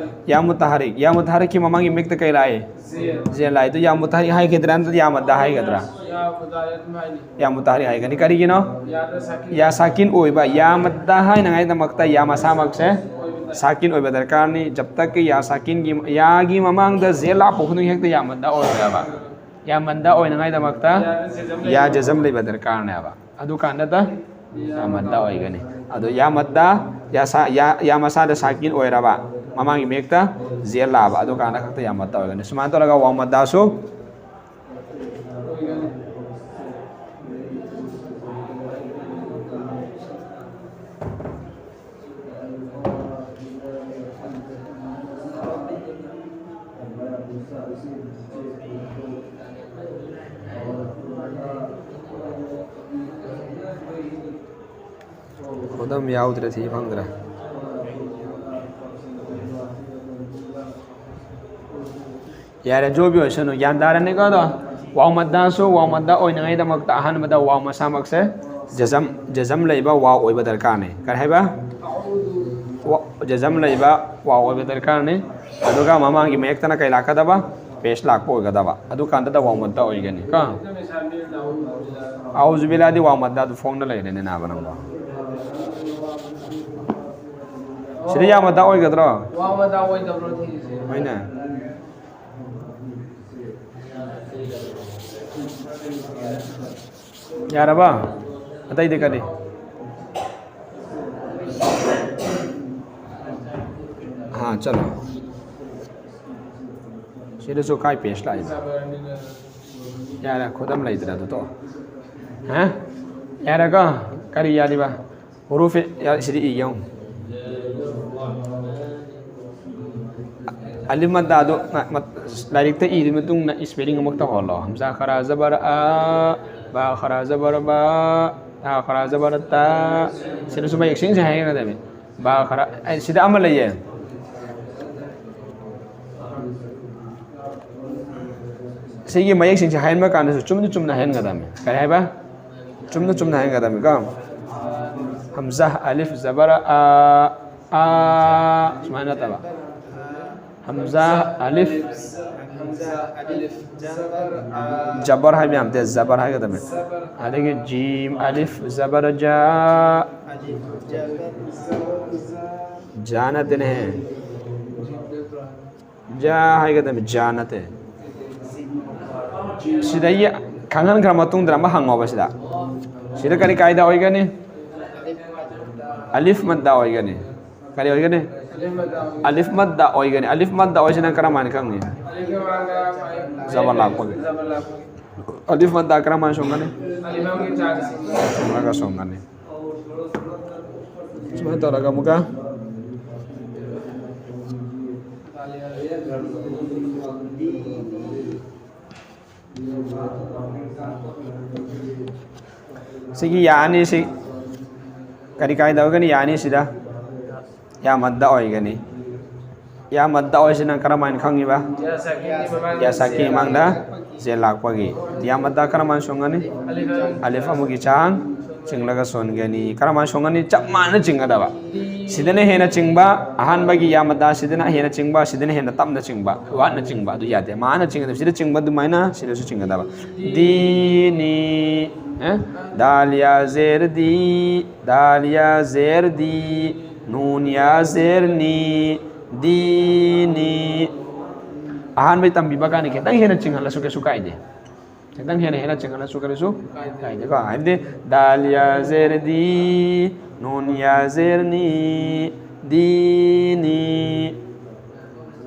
ꯌꯥ ꯃꯨꯇꯍꯔꯤꯛ꯫ ꯌꯥ ꯃꯨꯇꯍꯔꯤꯛꯀꯤ ꯃꯃꯥꯡꯒꯤ ꯃꯌꯦꯛꯇ ꯀꯩ ꯂꯥꯛꯏ? ꯖꯦ ꯂꯥꯛꯏ꯫ ꯑꯗꯨ ꯌꯥ ꯃꯨꯇꯍꯔꯤꯛ ꯍꯥꯏꯒꯗ꯭ꯔꯥ ꯅꯠꯇ꯭ꯔꯒ ꯌꯥ ꯃꯗ ꯍꯥꯏꯒꯗ꯭ꯔꯥ? ꯌꯥ ꯃꯨꯇꯍꯔꯤꯛ ꯍꯥꯏꯒꯅꯤ꯫ ꯀꯔꯤꯒꯤꯅꯣ? ꯌꯥ ꯁꯥꯀꯤꯟ ꯑꯣꯏꯕ꯫ ꯌꯥ ꯃꯗ ꯍꯥꯏꯅꯉꯥꯏꯗꯃꯛꯇ ꯌꯥ ꯃꯁꯥꯃꯛꯁꯦ ꯁꯥꯀꯤꯟ ꯑꯣꯏꯕ ꯗꯔꯀꯥꯔꯅꯤ꯫ ꯖꯕ ꯇꯛꯀꯤ ꯌꯥ ꯁꯥꯀꯤꯟꯒꯤ, ꯌꯥꯒꯤ ꯃꯃꯥꯡꯗ ꯖꯦ ꯂꯥꯛꯄ ꯈꯨꯗꯤꯡ ꯍꯦꯛꯇ ꯌꯥ ꯃꯗ ꯑꯣꯏꯔꯣꯏꯕ꯫ ꯌꯥ ꯃꯗ ꯑꯣꯏꯅꯉꯥꯏꯗꯃꯛꯇ ꯌꯥ ꯖꯖꯝ ꯂꯩꯕ ꯗꯔꯀꯥꯔꯅꯦꯕ꯫ ꯑꯗꯨ ꯀꯥꯟꯗꯇ ꯌꯥ ꯃꯗ ꯑꯣꯏꯒꯅꯤ꯫ ꯑꯗꯣ ꯌꯥ ꯃꯗ, ꯌꯥ ꯁꯥ-, ꯌꯥ, ꯌꯥ ꯃꯁꯥꯗ ꯁꯥꯀꯤꯟ ꯑꯣꯏꯔꯕ, ꯃꯃꯥꯡꯒꯤ ꯃꯌꯦꯛꯇ ꯖꯦ ꯂꯥꯛꯑꯕ, ꯑꯗꯨ ꯀꯥꯟꯗ ꯈꯛꯇ ꯌꯥ ꯃꯗ ꯑꯣꯏꯒꯅꯤ꯫ ꯁꯨꯃꯥꯏꯅ ꯇꯧꯔꯒ ꯋꯥꯎ ꯃꯗꯁꯨ ꯈꯨꯗꯝ ꯌꯥꯎꯗ꯭ꯔꯦ, ꯊꯤ ꯐꯪꯗ꯭ꯔꯦ꯫ ꯌꯥꯔꯦ, ꯖꯣꯕꯤ ꯑꯣꯏꯁꯅꯨ, ꯒ꯭ꯌꯥꯟ ꯇꯥꯔꯅꯤꯀꯣ? ꯑꯗꯣ ꯋꯥꯎ ꯃꯗꯥꯁꯨ ꯋꯥꯎ ꯃꯗꯥ ꯑꯣꯏꯅꯉꯥꯏꯗꯃꯛꯇ ꯑꯍꯥꯟꯕꯗ ꯋꯥꯎ ꯃꯁꯥꯃꯛꯁꯦ ꯖꯖꯝ, ꯖꯖꯝ ꯂꯩꯕ ꯋꯥꯎ ꯑꯣꯏꯕ ꯗꯔꯀꯥꯔꯅꯤ꯫ ꯀꯔꯤ ꯍꯥꯏꯕ? ꯋꯥ-, ꯖꯖꯝ ꯂꯩꯕ ꯋꯥꯎ ꯑꯣꯏꯕ ꯗꯔꯀꯥꯔꯅꯤ꯫ ꯑꯗꯨꯒ ꯃꯃꯥꯡꯒꯤ ꯃꯌꯦꯛꯇꯅ ꯀꯩ ꯂꯥꯛꯀꯗꯕ? ꯄꯦꯁ ꯂꯥꯛꯄ ꯑꯣꯏꯒꯗꯕ, ꯑꯗꯨꯀꯥꯟꯗꯗ ꯋꯥꯎ ꯃꯗ ꯑꯣꯏꯒꯅꯤ ꯀꯣ꯫ ꯑꯥꯎꯖꯨꯕꯤꯂꯥꯗꯤ ꯋꯥꯎ ꯃꯗ ꯑꯗꯨ ꯐꯣꯡꯅ ꯂꯩꯔꯦꯅꯦ ꯅꯥꯕ ꯅꯪꯕꯣ꯫ ꯁꯤꯗ ꯌꯥ ꯃꯗ ꯑꯣꯏꯒꯗ꯭ꯔꯣ? ꯋꯥꯎ ꯃꯗ ꯑꯣꯏꯗꯕ꯭ꯔꯣ ꯊꯤꯔꯤꯁꯦ? ꯍꯣꯏꯅꯦ꯫ ꯌꯥꯔꯕ? ꯑꯇꯩꯗꯤ ꯀꯔꯤ? ꯍꯥ, ꯆꯠꯂꯣ꯫ ꯁꯤꯗꯁꯨ ꯀꯥꯏ ꯄꯦꯁ ꯂꯥꯛꯏꯕ? ꯌꯥꯔꯦ, ꯈꯨꯗꯝ ꯂꯩꯇ꯭ꯔꯦ ꯑꯗꯨ ꯇꯣꯛꯑꯣ꯫ ꯍꯥ? ꯌꯥꯔꯦꯀꯣ? ꯀꯔꯤ ꯌꯥꯔꯤꯕ? ꯍꯨꯔꯨꯐꯤ ꯌꯥ-, ꯁꯤꯗꯤ ꯏ ꯌꯦꯡꯉꯨ꯫ ꯑꯂꯤꯐ ꯃꯗ ꯑꯗꯨ ꯃ-, ꯃ-, ꯂꯥꯏꯔꯤꯛꯇ ꯏꯔꯤ ꯃꯇꯨꯡ ꯏꯟꯅ ꯏꯁꯄꯦꯂꯤꯡ ꯑꯃꯨꯛ ꯇꯧꯍꯜꯂꯣ꯫ ꯍꯝꯖꯥ ꯈꯔ ꯖꯕꯔ ꯑ, ꯕꯥ ꯈꯔ ꯖꯕꯔ ꯕꯥ, ꯇꯥ ꯈꯔ ꯖꯕꯔ ꯇꯥ꯫ ꯁꯤꯗꯁꯨ ꯃꯌꯦꯛ ꯁꯦꯡꯅ ꯍꯥꯏꯒꯗꯕꯅꯤ꯫ ꯕꯥ ꯈꯔ, ꯑꯩ ꯁꯤꯗ ꯑꯃ ꯂꯩꯌꯦ꯫ ꯁꯤꯒꯤ ꯃꯌꯦꯛꯁꯤꯡꯁꯦ ꯍꯥꯏꯍꯟꯕ ꯀꯥꯟꯗꯁꯨ ꯆꯨꯝꯅ ꯆꯨꯝꯅ ꯍꯥꯏꯍꯟꯒꯗꯕꯅꯤ꯫ ꯀꯔꯤ ꯍꯥꯏꯕ? ꯆꯨꯝꯅ ꯆꯨꯝꯅ ꯍꯥꯏꯍꯟꯒꯗꯕꯅꯤꯀꯣ꯫ ꯍꯝꯖꯥ ꯑꯂꯤꯐ ꯖꯕꯔ ꯑ, ꯑ, ꯁꯨꯃꯥꯏꯅ ꯅꯠꯇꯕ꯫ ꯍꯝꯖꯥ ꯑꯂꯤꯐ ꯖꯕꯔ ꯍꯥꯏꯕ ꯌꯥꯝ ꯇꯦ, ꯖꯕꯔ ꯍꯥꯏꯒꯗꯕꯅꯤ꯫ ꯑꯗꯒꯤ ꯖꯤꯝ ꯑꯂꯤꯐ ꯖꯕꯔ ꯖꯥ꯫ ꯖꯥ ꯅꯠꯇꯦꯅꯦ꯫ ꯖꯥ ꯍꯥꯏꯒꯗꯕꯅꯤ, ꯖꯥ ꯅꯠꯇꯦ꯫ ꯁꯤꯗ ꯑꯩ ꯈꯪꯍꯟꯈ꯭ꯔ ꯃꯇꯨꯡꯗ ꯑꯃ ꯍꯪꯉꯣꯕ ꯁꯤꯗ꯫ ꯁꯤꯗ ꯀꯔꯤ ꯀꯥꯏꯗ ꯑꯣꯏꯒꯅꯤ? ꯑꯂꯤꯐ ꯃꯗ ꯑꯣꯏꯒꯅꯤ꯫ ꯀꯔꯤ ꯑꯣꯏꯒꯅꯤ? ꯑꯂꯤꯐ ꯃꯗ ꯑꯣꯏꯒꯅꯤ꯫ ꯑꯂꯤꯐ ꯃꯗ ꯑꯣꯏꯁꯤ ꯅꯪ ꯀꯔꯝ ꯍꯥꯏꯅ ꯈꯪꯅꯤ? ꯖꯕꯔ ꯂꯥꯛꯄꯒꯤ꯫ ꯑꯂꯤꯐ ꯃꯗ ꯀꯔꯝ ꯍꯥꯏꯅ ꯁꯣꯟꯒꯅꯤ? ꯁꯣꯟꯂꯒ ꯁꯣꯟꯒꯅꯤ꯫ ꯁꯨꯃꯥꯏꯅ ꯇꯧꯔꯒ ꯑꯃꯨꯛꯀ ꯁꯤꯒꯤ ꯌꯥ ꯑꯅꯤꯁꯤ ꯀꯔꯤ ꯀꯥꯏꯗ ꯑꯣꯏꯒꯅꯤ? ꯌꯥ ꯑꯅꯤꯁꯤꯗ ꯌꯥ ꯃꯗ ꯑꯣꯏꯒꯅꯤ꯫ ꯌꯥ ꯃꯗ ꯑꯣꯏꯁꯤ ꯅꯪ ꯀꯔꯝ ꯍꯥꯏꯅ ꯈꯪꯉꯤꯕ? ꯌꯥ ꯁꯥꯀꯤꯟꯒꯤ ꯃꯃꯥꯡꯗ ꯖꯦ ꯂꯥꯛꯄꯒꯤ꯫ ꯌꯥ ꯃꯗ ꯀꯔꯝ ꯍꯥꯏꯅ ꯁꯣꯟꯒꯅꯤ? ꯑꯂꯤꯐ ꯑꯃꯒꯤ ꯆꯥꯡ ꯆꯤꯡꯂꯒ ꯁꯣꯟꯒꯅꯤ꯫ ꯀꯔꯝꯍꯥꯏꯅ ꯁꯣꯟꯒꯅꯤ? ꯆꯞ ꯃꯥꯟꯅ ꯆꯤꯡꯒꯗꯕ꯫ ꯁꯤꯗꯅ ꯍꯦꯟꯅ ꯆꯤꯡꯕ, ꯑꯍꯥꯟꯕꯒꯤ ꯌꯥ ꯃꯗꯥ ꯁꯤꯗꯅ ꯍꯦꯟꯅ ꯆꯤꯡꯕ, ꯁꯤꯗꯅ ꯍꯦꯟꯅ ꯇꯞꯅ ꯆꯤꯡꯕ, ꯋꯥꯠꯅ ꯆꯤꯡꯕ, ꯑꯗꯨ ꯌꯥꯗꯦ꯫ ꯃꯥꯅ ꯆꯤꯡꯒꯗꯕ, ꯁꯤꯗ ꯆꯤꯡꯕ ꯑꯗꯨꯃꯥꯏꯅ ꯁꯤꯗꯁꯨ ꯆꯤꯡꯒꯗꯕ꯫ ꯗꯤꯅꯤ꯫ ꯑꯦ? ꯗꯥꯜ ꯌꯥ ꯖꯦꯔ ꯗꯤ, ꯗꯥꯜ ꯌꯥ ꯖꯦꯔ ꯗꯤ, ꯅꯨꯟ ꯌꯥ ꯖꯦꯔ ꯅꯤ, ꯗꯤꯅꯤ꯫ ꯑꯍꯥꯟꯕꯩ ꯇꯝꯕꯤꯕ ꯀꯥꯟꯗ ꯈꯤꯇꯪ ꯍꯦꯟꯅ ꯆꯤꯡꯍꯜꯂꯁꯨ ꯀꯩꯁꯨ ꯀꯥꯏꯗꯦ꯫ ꯈꯤꯇꯪ ꯍꯦꯟꯅ ꯍꯦꯟꯅ ꯆꯤꯡꯍꯜꯂꯁꯨ ꯀꯔꯤꯁꯨ ꯀꯥꯏꯗꯦꯀꯣ꯫ ꯍꯥꯏꯕꯗꯤ ꯗꯥꯜ ꯌꯥ ꯖꯦꯔ ꯗꯤ, ꯅꯨꯟ ꯌꯥ ꯖꯦꯔ ꯅꯤ, ꯗꯤꯅꯤ꯫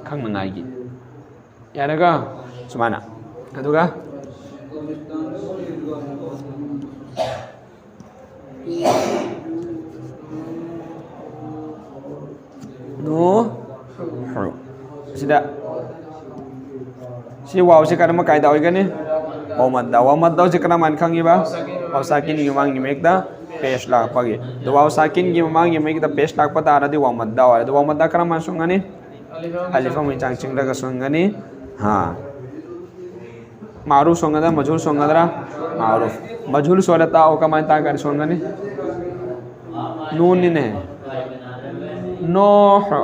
ꯈꯪꯅꯉꯥꯏꯒꯤ꯫ ꯌꯥꯔꯦꯀꯣ? ꯁꯨꯃꯥꯏꯅ꯫ ꯑꯗꯨꯒ ꯅꯨ ꯍꯨ꯫ ꯁꯤꯗ ꯁꯤ ꯋꯥꯎꯁꯤ ꯀꯔꯝꯕ ꯀꯥꯏꯗ ꯑꯣꯏꯒꯅꯤ? ꯋꯥꯎ ꯃꯗꯥ꯫ ꯋꯥꯎ ꯃꯗꯥꯁꯤ ꯀꯔꯝꯍꯥꯏꯅ ꯈꯪꯉꯤꯕ? ꯋꯥꯎ ꯁꯥꯀꯤꯟꯒꯤ ꯃꯃꯥꯡꯒꯤ ꯃꯌꯦꯛꯇ ꯄꯦꯁ ꯂꯥꯛꯄꯒꯤ꯫ ꯑꯗꯣ ꯋꯥꯎ ꯁꯥꯀꯤꯟꯒꯤ ꯃꯃꯥꯡꯒꯤ ꯃꯌꯦꯛꯇ ꯄꯦꯁ ꯂꯥꯛꯄ ꯇꯥꯔꯗꯤ ꯋꯥꯎ ꯃꯗꯥ ꯑꯣꯏꯔꯦ꯫ ꯑꯗꯣ ꯋꯥꯎ ꯃꯗꯥ ꯀꯔꯝꯍꯥꯏꯅ ꯁꯨꯡꯒꯅꯤ? ꯑꯂꯤꯐ ꯑꯃ ꯆꯥꯡ ꯆꯤꯡꯂꯒ ꯁꯣꯟꯒꯅꯤ꯫ ꯍꯥ꯫ ꯃꯥꯔꯨꯐ ꯁꯣꯟꯒꯗ꯭ꯔꯥ, ꯃꯖꯍꯨꯜ ꯁꯣꯟꯒꯗ꯭ꯔꯥ? ꯃꯥꯔꯨꯐ꯫ ꯃꯖꯍꯨꯜ ꯁꯣꯜꯂ ꯇꯥꯛꯑꯣ, ꯀꯃꯥꯏꯅ ꯇꯥꯛꯀꯅꯤ ꯁꯣꯟꯒꯅꯤ? ꯅꯨꯟꯅꯤꯅꯦ꯫ ꯅꯣꯍ꯫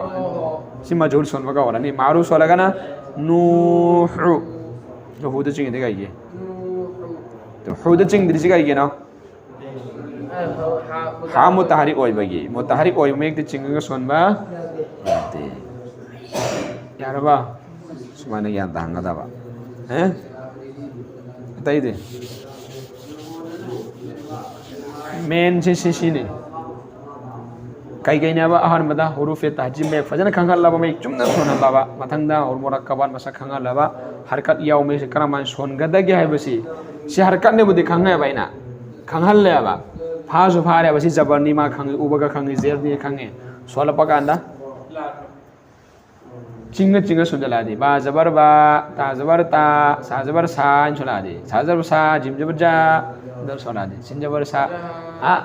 ꯁꯤ ꯃꯖꯍꯨꯜ ꯁꯣꯟꯕ ꯀꯧꯔꯅꯤ꯫ ꯃꯥꯔꯨꯐ ꯁꯣꯜꯂꯒꯅ ꯅꯨꯍꯨ꯫ ꯑꯗꯣ ꯍꯨꯗ ꯆꯤꯡꯉꯤꯗꯤ ꯀꯩꯒꯤ? ꯍꯨꯗ ꯆꯤꯡꯗ꯭ꯔꯤꯁꯤ ꯀꯩꯒꯤꯅꯣ? ꯍꯥ ꯃꯨꯇꯍꯔꯤꯛ ꯑꯣꯏꯕꯒꯤ꯫ ꯃꯨꯇꯍꯔꯤꯛ ꯑꯣꯏꯕ ꯃꯌꯦꯛꯇ ꯆꯤꯡꯉꯒ ꯁꯣꯟꯕ ꯌꯥꯗꯦ꯫ ꯌꯥꯔꯕ? ꯁꯨꯃꯥꯏꯅ ꯒ꯭ꯌꯥꯟ ꯇꯥꯍꯟꯒꯗꯕ꯫ ꯑꯦ? ꯑꯇꯩꯗꯤ? ꯃꯦꯟꯁꯤ ꯁꯤ ꯁꯤꯅꯤ꯫ ꯀꯩꯀꯩꯅꯦꯕ? ꯑꯍꯥꯟꯕꯗ ꯍꯨꯔꯨꯐꯦ ꯇꯍꯖꯤꯝ ꯃꯌꯦꯛ ꯐꯖꯅ ꯈꯪꯍꯜꯂꯕ, ꯃꯌꯦꯛ ꯆꯨꯝꯅ ꯁꯣꯟꯍꯜꯂꯕ, ꯃꯊꯪꯗ ꯍꯨꯔꯨꯐ ꯃꯨꯔꯛꯀꯕꯥꯠ ꯃꯁꯛ ꯈꯪꯍꯜꯂꯕ, ꯍꯔꯀꯠ ꯌꯥꯎ ꯃꯌꯦꯛꯁꯦ ꯀꯔꯝꯍꯥꯏꯅ ꯁꯣꯟꯒꯗꯒꯦ ꯍꯥꯏꯕꯁꯤ, ꯁꯤ ꯍꯔꯀꯠꯅꯦꯕꯨꯗꯤ ꯈꯪꯉꯦꯕ ꯑꯩꯅ, ꯈꯪꯍꯜꯂꯦꯕ, ꯐꯥꯁꯨ ꯐꯥꯔꯦꯕ꯫ ꯁꯤ ꯖꯕꯔꯅꯤ ꯃꯥ ꯈꯪꯉꯤ, ꯎꯕꯒ ꯈꯪꯉꯤ, ꯖꯦꯔꯅꯤ ꯈꯪꯉꯤ꯫ ꯁꯣꯜꯂꯛꯄ ꯀꯥꯟꯗ ꯆꯤꯡꯉ ꯆꯤꯡꯉ ꯁꯣꯟꯖꯜꯂꯛꯑꯗꯤ, ꯕꯥ ꯖꯕꯔ ꯕꯥ, ꯇꯥ ꯖꯕꯔ ꯇꯥ, ꯁꯥ ꯖꯕꯔ ꯁꯥ ꯍꯥꯏꯅ ꯁꯣꯜꯂꯛꯑꯗꯤ, ꯁꯥ ꯖꯕꯔ ꯁꯥ, ꯖꯤꯝ ꯖꯕꯔ ꯖꯥ, ꯖꯕꯔ ꯁꯣꯜꯂꯛꯑꯗꯤ, ꯁꯤꯟ ꯖꯕꯔ ꯁꯥ꯫ ꯑ-,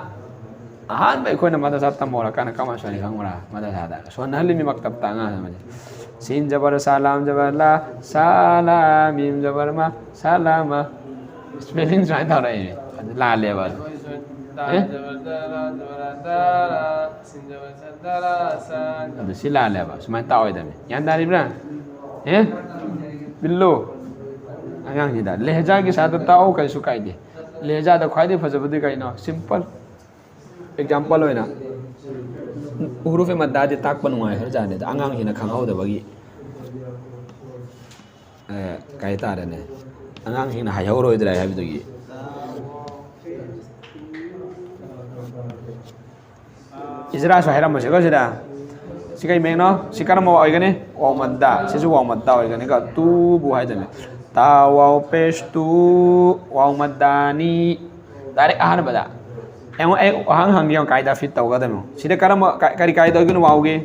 ꯑꯍꯥꯟꯕ ꯑꯩꯈꯣꯏꯅ ꯃꯗꯔꯁꯥ ꯇꯝꯍꯧꯔꯀꯥꯟꯗ ꯀꯃꯥꯏꯅ ꯁꯣꯜꯂꯤ ꯈꯪꯕ꯭ꯔꯥ? ꯃꯗꯔꯁꯥꯗ ꯁꯣꯟꯍꯜꯂꯤꯃꯤ ꯃꯛꯇꯕꯇ ꯑꯉꯥꯡ ꯑꯃꯁꯦ꯫ ꯁꯤꯟ ꯖꯕꯔ ꯁꯥ, ꯂꯥꯝ ꯖꯕꯔ ꯂꯥ, ꯁꯥ ꯂꯥ ꯃꯤꯝ ꯖꯕꯔ ꯃꯥ, ꯁꯥ ꯂꯥ ꯃꯥ꯫ ꯁ꯭ꯄꯦꯂꯤꯡ ꯁꯨꯃꯥꯏꯅ ꯇꯧꯔꯛꯏꯅꯦ꯫ ꯑꯗꯨ ꯂꯥꯜꯂꯦꯕ ꯑꯗꯨ꯫ ꯑꯦ? ꯖꯕꯔ ꯗ, ꯔ ꯖꯕꯔ ꯗ, ꯔ, ꯁꯤꯟ ꯖꯕꯔ ꯁꯟ, ꯗ ꯔ ꯁꯟ꯫ ꯑꯗꯨ ꯁꯤ ꯂꯥꯜꯂꯦꯕ꯫ ꯁꯨꯃꯥꯏꯅ ꯇꯥꯛꯑꯣꯏꯗꯕꯅꯤ꯫ ꯒ꯭ꯌꯥꯟ ꯇꯥꯔꯤꯕ꯭ꯔꯥ? ꯑꯦ? ꯕꯤꯜꯂꯨ꯫ ꯑꯉꯥꯡꯁꯤꯗ ꯂꯦꯍꯖꯥꯒꯤ ꯁꯥꯗ ꯇꯥꯛꯑꯣ, ꯀꯩꯁꯨ ꯀꯥꯏꯗꯦ꯫ ꯂꯦꯍꯖꯥꯗ ꯈ꯭ꯋꯥꯏꯗꯒꯤ ꯐꯖꯕꯗꯤ ꯀꯩꯅꯣ? ꯁꯤꯝꯄꯜ꯫ ꯑꯦꯛꯖꯥꯝꯄꯜ ꯑꯣꯏꯅ ꯍꯨꯔꯨꯐꯦ ꯃꯗꯥꯗꯤ ꯇꯥꯛꯄ ꯅꯨꯡꯉꯥꯏꯈ꯭ꯔꯖꯥꯠꯅꯤꯗ, ꯑꯉꯥꯡꯁꯤꯡꯅ ꯈꯪꯍꯧꯗꯕꯒꯤ꯫ ꯑꯦ, ꯀꯩ ꯍꯥꯏꯇꯥꯔꯦꯅꯦ, ꯑꯉꯥꯡꯁꯤꯡꯅ ꯍꯩꯍꯧꯔꯣꯏꯗ꯭ꯔꯥ ꯍꯥꯏꯕꯗꯨꯒꯤ꯫ ꯏꯖꯔꯥꯁꯨ ꯍꯥꯏꯔꯝꯕꯁꯤꯀꯣ ꯁꯤꯗ꯫ ꯁꯤ ꯀꯩ ꯃꯌꯦꯛꯅꯣ? ꯁꯤ ꯀꯔꯝꯕ ꯑꯣꯏꯒꯅꯤ? ꯋꯥꯎ ꯃꯗꯥ꯫ ꯁꯤꯁꯨ ꯋꯥꯎ ꯃꯗꯥ ꯑꯣꯏꯒꯅꯤꯀꯣ꯫ ꯇꯨꯕꯨ ꯍꯥꯏꯗꯣꯏꯅꯦ꯫ ꯇꯥ ꯋꯥꯎ ꯄꯦꯁ ꯇꯨ ꯋꯥꯎ ꯃꯗꯥꯅꯤ꯫ ꯗꯥꯏꯔꯦꯛ ꯑꯍꯥꯟꯕꯗ꯫ ꯌꯦꯡꯉꯣ, ꯑꯩ ꯋꯥꯍꯪ ꯍꯪꯒꯦ ꯌꯦꯡꯉꯣ, ꯀꯥꯏꯗ ꯐꯤꯠ ꯇꯧꯒꯗꯕꯅꯣ? ꯁꯤꯗ ꯀꯔꯝꯕ, ꯀ-, ꯀꯔꯤ ꯀꯥꯏꯗ ꯑꯣꯏꯒꯅꯤ ꯋꯥꯎꯒꯤ?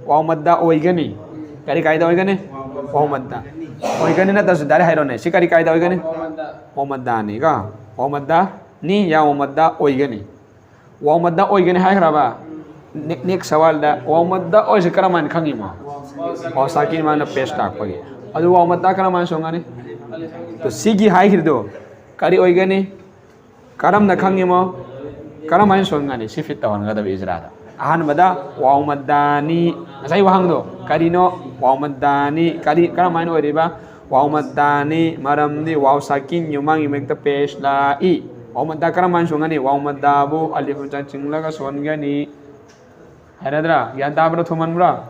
ꯋꯥꯎ ꯃꯗꯥ ꯑꯣꯏꯒꯅꯤ꯫ ꯀꯔꯤ ꯀꯥꯏꯗ ꯑꯣꯏꯒꯅꯤ? ꯋꯥꯎ ꯃꯗꯥ꯫ ꯑꯣꯏꯒꯅꯤ ꯅꯠꯇ꯭ꯔꯁꯨ ꯗꯥꯏꯔꯦꯛ ꯍꯥꯏꯔꯣꯅꯦ꯫ ꯁꯤ ꯀꯔꯤ ꯀꯥꯏꯗ ꯑꯣꯏꯒꯅꯤ? ꯋꯥꯎ ꯃꯗꯥꯅꯤ ꯀꯣ꯫ ꯋꯥꯎ ꯃꯗꯥꯅꯤ, ꯌꯥ ꯋꯥꯎ ꯃꯗꯥ ꯑꯣꯏꯒꯅꯤ꯫ ꯋꯥꯎ ꯃꯗꯥ ꯑꯣꯏꯒꯅꯤ ꯍꯥꯏꯈ꯭ꯔꯕ? ꯅꯦꯛ-, ꯅꯦꯛꯁ ꯁꯋꯥꯜꯗ ꯋꯥꯎ ꯃꯗꯥ ꯑꯣꯏꯁꯦ ꯀꯔꯝꯍꯥꯏꯅ ꯈꯪꯉꯤꯃꯣ? ꯋꯥꯎ ꯁꯥꯀꯤꯟ ꯃꯥꯅ ꯄꯦꯁ ꯇꯥꯛꯄꯒꯤ꯫ ꯑꯗꯨ ꯋꯥꯎ ꯃꯗꯥ ꯀꯔꯝꯍꯥꯏꯅ ꯁꯣꯟꯒꯅꯤ? ꯑꯗꯨ ꯁꯤꯒꯤ ꯍꯥꯏꯈ꯭ꯔꯤꯗꯣ ꯀꯔꯤ ꯑꯣꯏꯒꯅꯤ? ꯀꯔꯝꯅ ꯈꯪꯉꯤꯃꯣ? ꯀꯔꯝꯍꯥꯏꯅ ꯁꯣꯟꯒꯅꯤ? ꯁꯤ ꯐꯤꯠ ꯇꯧꯍꯟꯒꯗꯕ ꯏꯖꯔꯥꯗ꯫ ꯑꯍꯥꯟꯕꯗ ꯋꯥꯎ ꯃꯗꯥꯅꯤ꯫ ꯉꯁꯥꯏ ꯋꯥꯍꯪꯗꯣ ꯀꯔꯤꯅꯣ? ꯋꯥꯎ ꯃꯗꯥꯅꯤ꯫ ꯀꯔꯤ, ꯀꯔꯝꯍꯥꯏꯅ ꯑꯣꯏꯔꯤꯕ? ꯋꯥꯎ ꯃꯗꯥꯅꯤ꯫ ꯃꯔꯝꯗꯤ ꯋꯥꯎ ꯁꯥꯀꯤꯟꯒꯤ ꯃꯃꯥꯡꯒꯤ ꯃꯌꯦꯛꯇ ꯄꯦꯁ ꯂꯥꯛꯏ꯫ ꯋꯥꯎ ꯃꯗꯥ ꯀꯔꯝꯍꯥꯏꯅ ꯁꯣꯟꯒꯅꯤ? ꯋꯥꯎ ꯃꯗꯥꯕꯨ ꯑꯂꯤꯐ ꯑꯃ ꯆꯪꯁꯤꯜꯂꯒ ꯁꯣꯟꯒꯅꯤ꯫ ꯍꯥꯏꯔꯗ꯭ꯔꯥ? ꯒ꯭ꯌꯥꯟ ꯇꯥꯕ꯭ꯔꯥ? ꯊꯨꯃꯟꯕ꯭ꯔꯥ?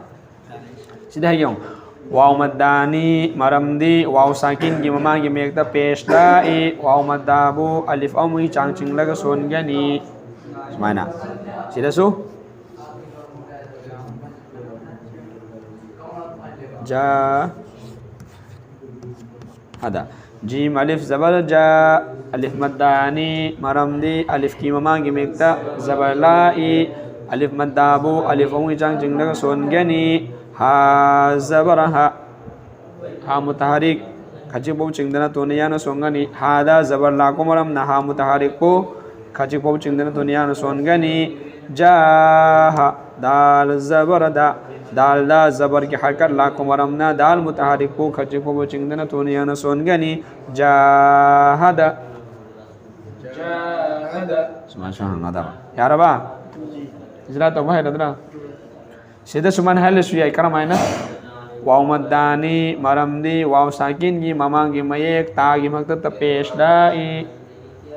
ꯁꯤꯗ ꯍꯥꯏꯒꯦ ꯌꯦꯡꯉꯣ꯫ ꯋꯥꯎ ꯃꯗꯥꯅꯤ, ꯃꯔꯝꯗꯤ ꯋꯥꯎ ꯁꯥꯀꯤꯟꯒꯤ ꯃꯃꯥꯡꯒꯤ ꯃꯌꯦꯛꯇ ꯄꯦꯁ ꯂꯥꯛꯏ꯫ ꯋꯥꯎ ꯃꯗꯥꯕꯨ ꯑꯂꯤꯐ ꯑꯃꯒꯤ ꯆꯥꯡ ꯆꯤꯡꯂꯒ ꯁꯣꯟꯒꯅꯤ꯫ ꯁꯨꯃꯥꯏꯅ꯫ ꯁꯤꯗꯁꯨ ꯖꯥ ꯍꯥꯗ꯫ ꯖꯤꯝ ꯑꯂꯤꯐ ꯖꯕꯔ ꯖꯥ, ꯑꯂꯤꯐ ꯃꯗꯥꯅꯤ, ꯃꯔꯝꯗꯤ ꯑꯂꯤꯐꯀꯤ ꯃꯃꯥꯡꯒꯤ ꯃꯌꯦꯛꯇ ꯖꯕꯔ ꯂꯥꯛꯏ꯫ ꯑꯂꯤꯐ ꯃꯗꯥꯕꯨ ꯑꯂꯤꯐ ꯑꯍꯨꯝꯒꯤ ꯆꯥꯡ ꯆꯤꯡꯂꯒ ꯁꯣꯟꯒꯅꯤ꯫ ꯍꯥ ꯖꯕꯔ ꯍꯥ꯫ ꯍꯥ ꯃꯨꯇꯍꯥꯔꯤꯛ ꯈꯖꯤꯛ ꯐꯥꯎ ꯆꯤꯡꯗꯅ ꯇꯣꯟꯅ ꯌꯥꯡꯅ ꯁꯣꯟꯒꯅꯤ꯫ ꯍꯥꯗ ꯖꯕꯔ ꯂꯥꯛꯄ ꯃꯔꯝꯅ ꯍꯥ ꯃꯨꯇꯍꯥꯔꯤꯛꯄꯨ ꯈꯖꯤꯛ ꯐꯥꯎ ꯆꯤꯡꯗꯅ ꯇꯣꯟꯅ ꯌꯥꯡꯅ ꯁꯣꯟꯒꯅꯤ꯫ ꯖꯥꯍ꯫ ꯗꯥꯜ ꯖꯕꯔ ꯗꯥ꯫ ꯗꯥꯜꯗ ꯖꯕꯔꯒꯤ ꯍꯔꯀꯠ ꯂꯥꯛꯄ ꯃꯔꯝꯅ ꯗꯥꯜ ꯃꯨꯇꯍꯥꯔꯤꯛꯄꯨ ꯈꯖꯤꯛ ꯐꯥꯎꯕ ꯆꯤꯡꯗꯅ ꯇꯣꯟꯅ ꯌꯥꯡꯅ ꯁꯣꯟꯒꯅꯤ꯫ ꯖꯥꯍꯗ꯫ ꯁꯨꯃꯥꯏꯅ ꯁꯨꯝ ꯍꯪꯒꯗꯕ꯫ ꯌꯥꯔꯕ? ꯏꯖꯔꯥ ꯇꯧꯕ ꯍꯩꯔꯗ꯭ꯔꯥ? ꯁꯤꯗ ꯁꯨꯃꯥꯏꯅ ꯍꯥꯏꯍꯜꯂꯁꯨ ꯌꯥꯏ꯫ ꯀꯔꯝꯍꯥꯏꯅ? ꯋꯥꯎ ꯃꯗꯥꯅꯤ, ꯃꯔꯝꯗꯤ ꯋꯥꯎ ꯁꯥꯀꯤꯟꯒꯤ ꯃꯃꯥꯡꯒꯤ ꯃꯌꯦꯛ ꯇꯥꯒꯤ ꯃꯊꯛꯇ ꯄꯦꯁ ꯂꯥꯛꯏ꯫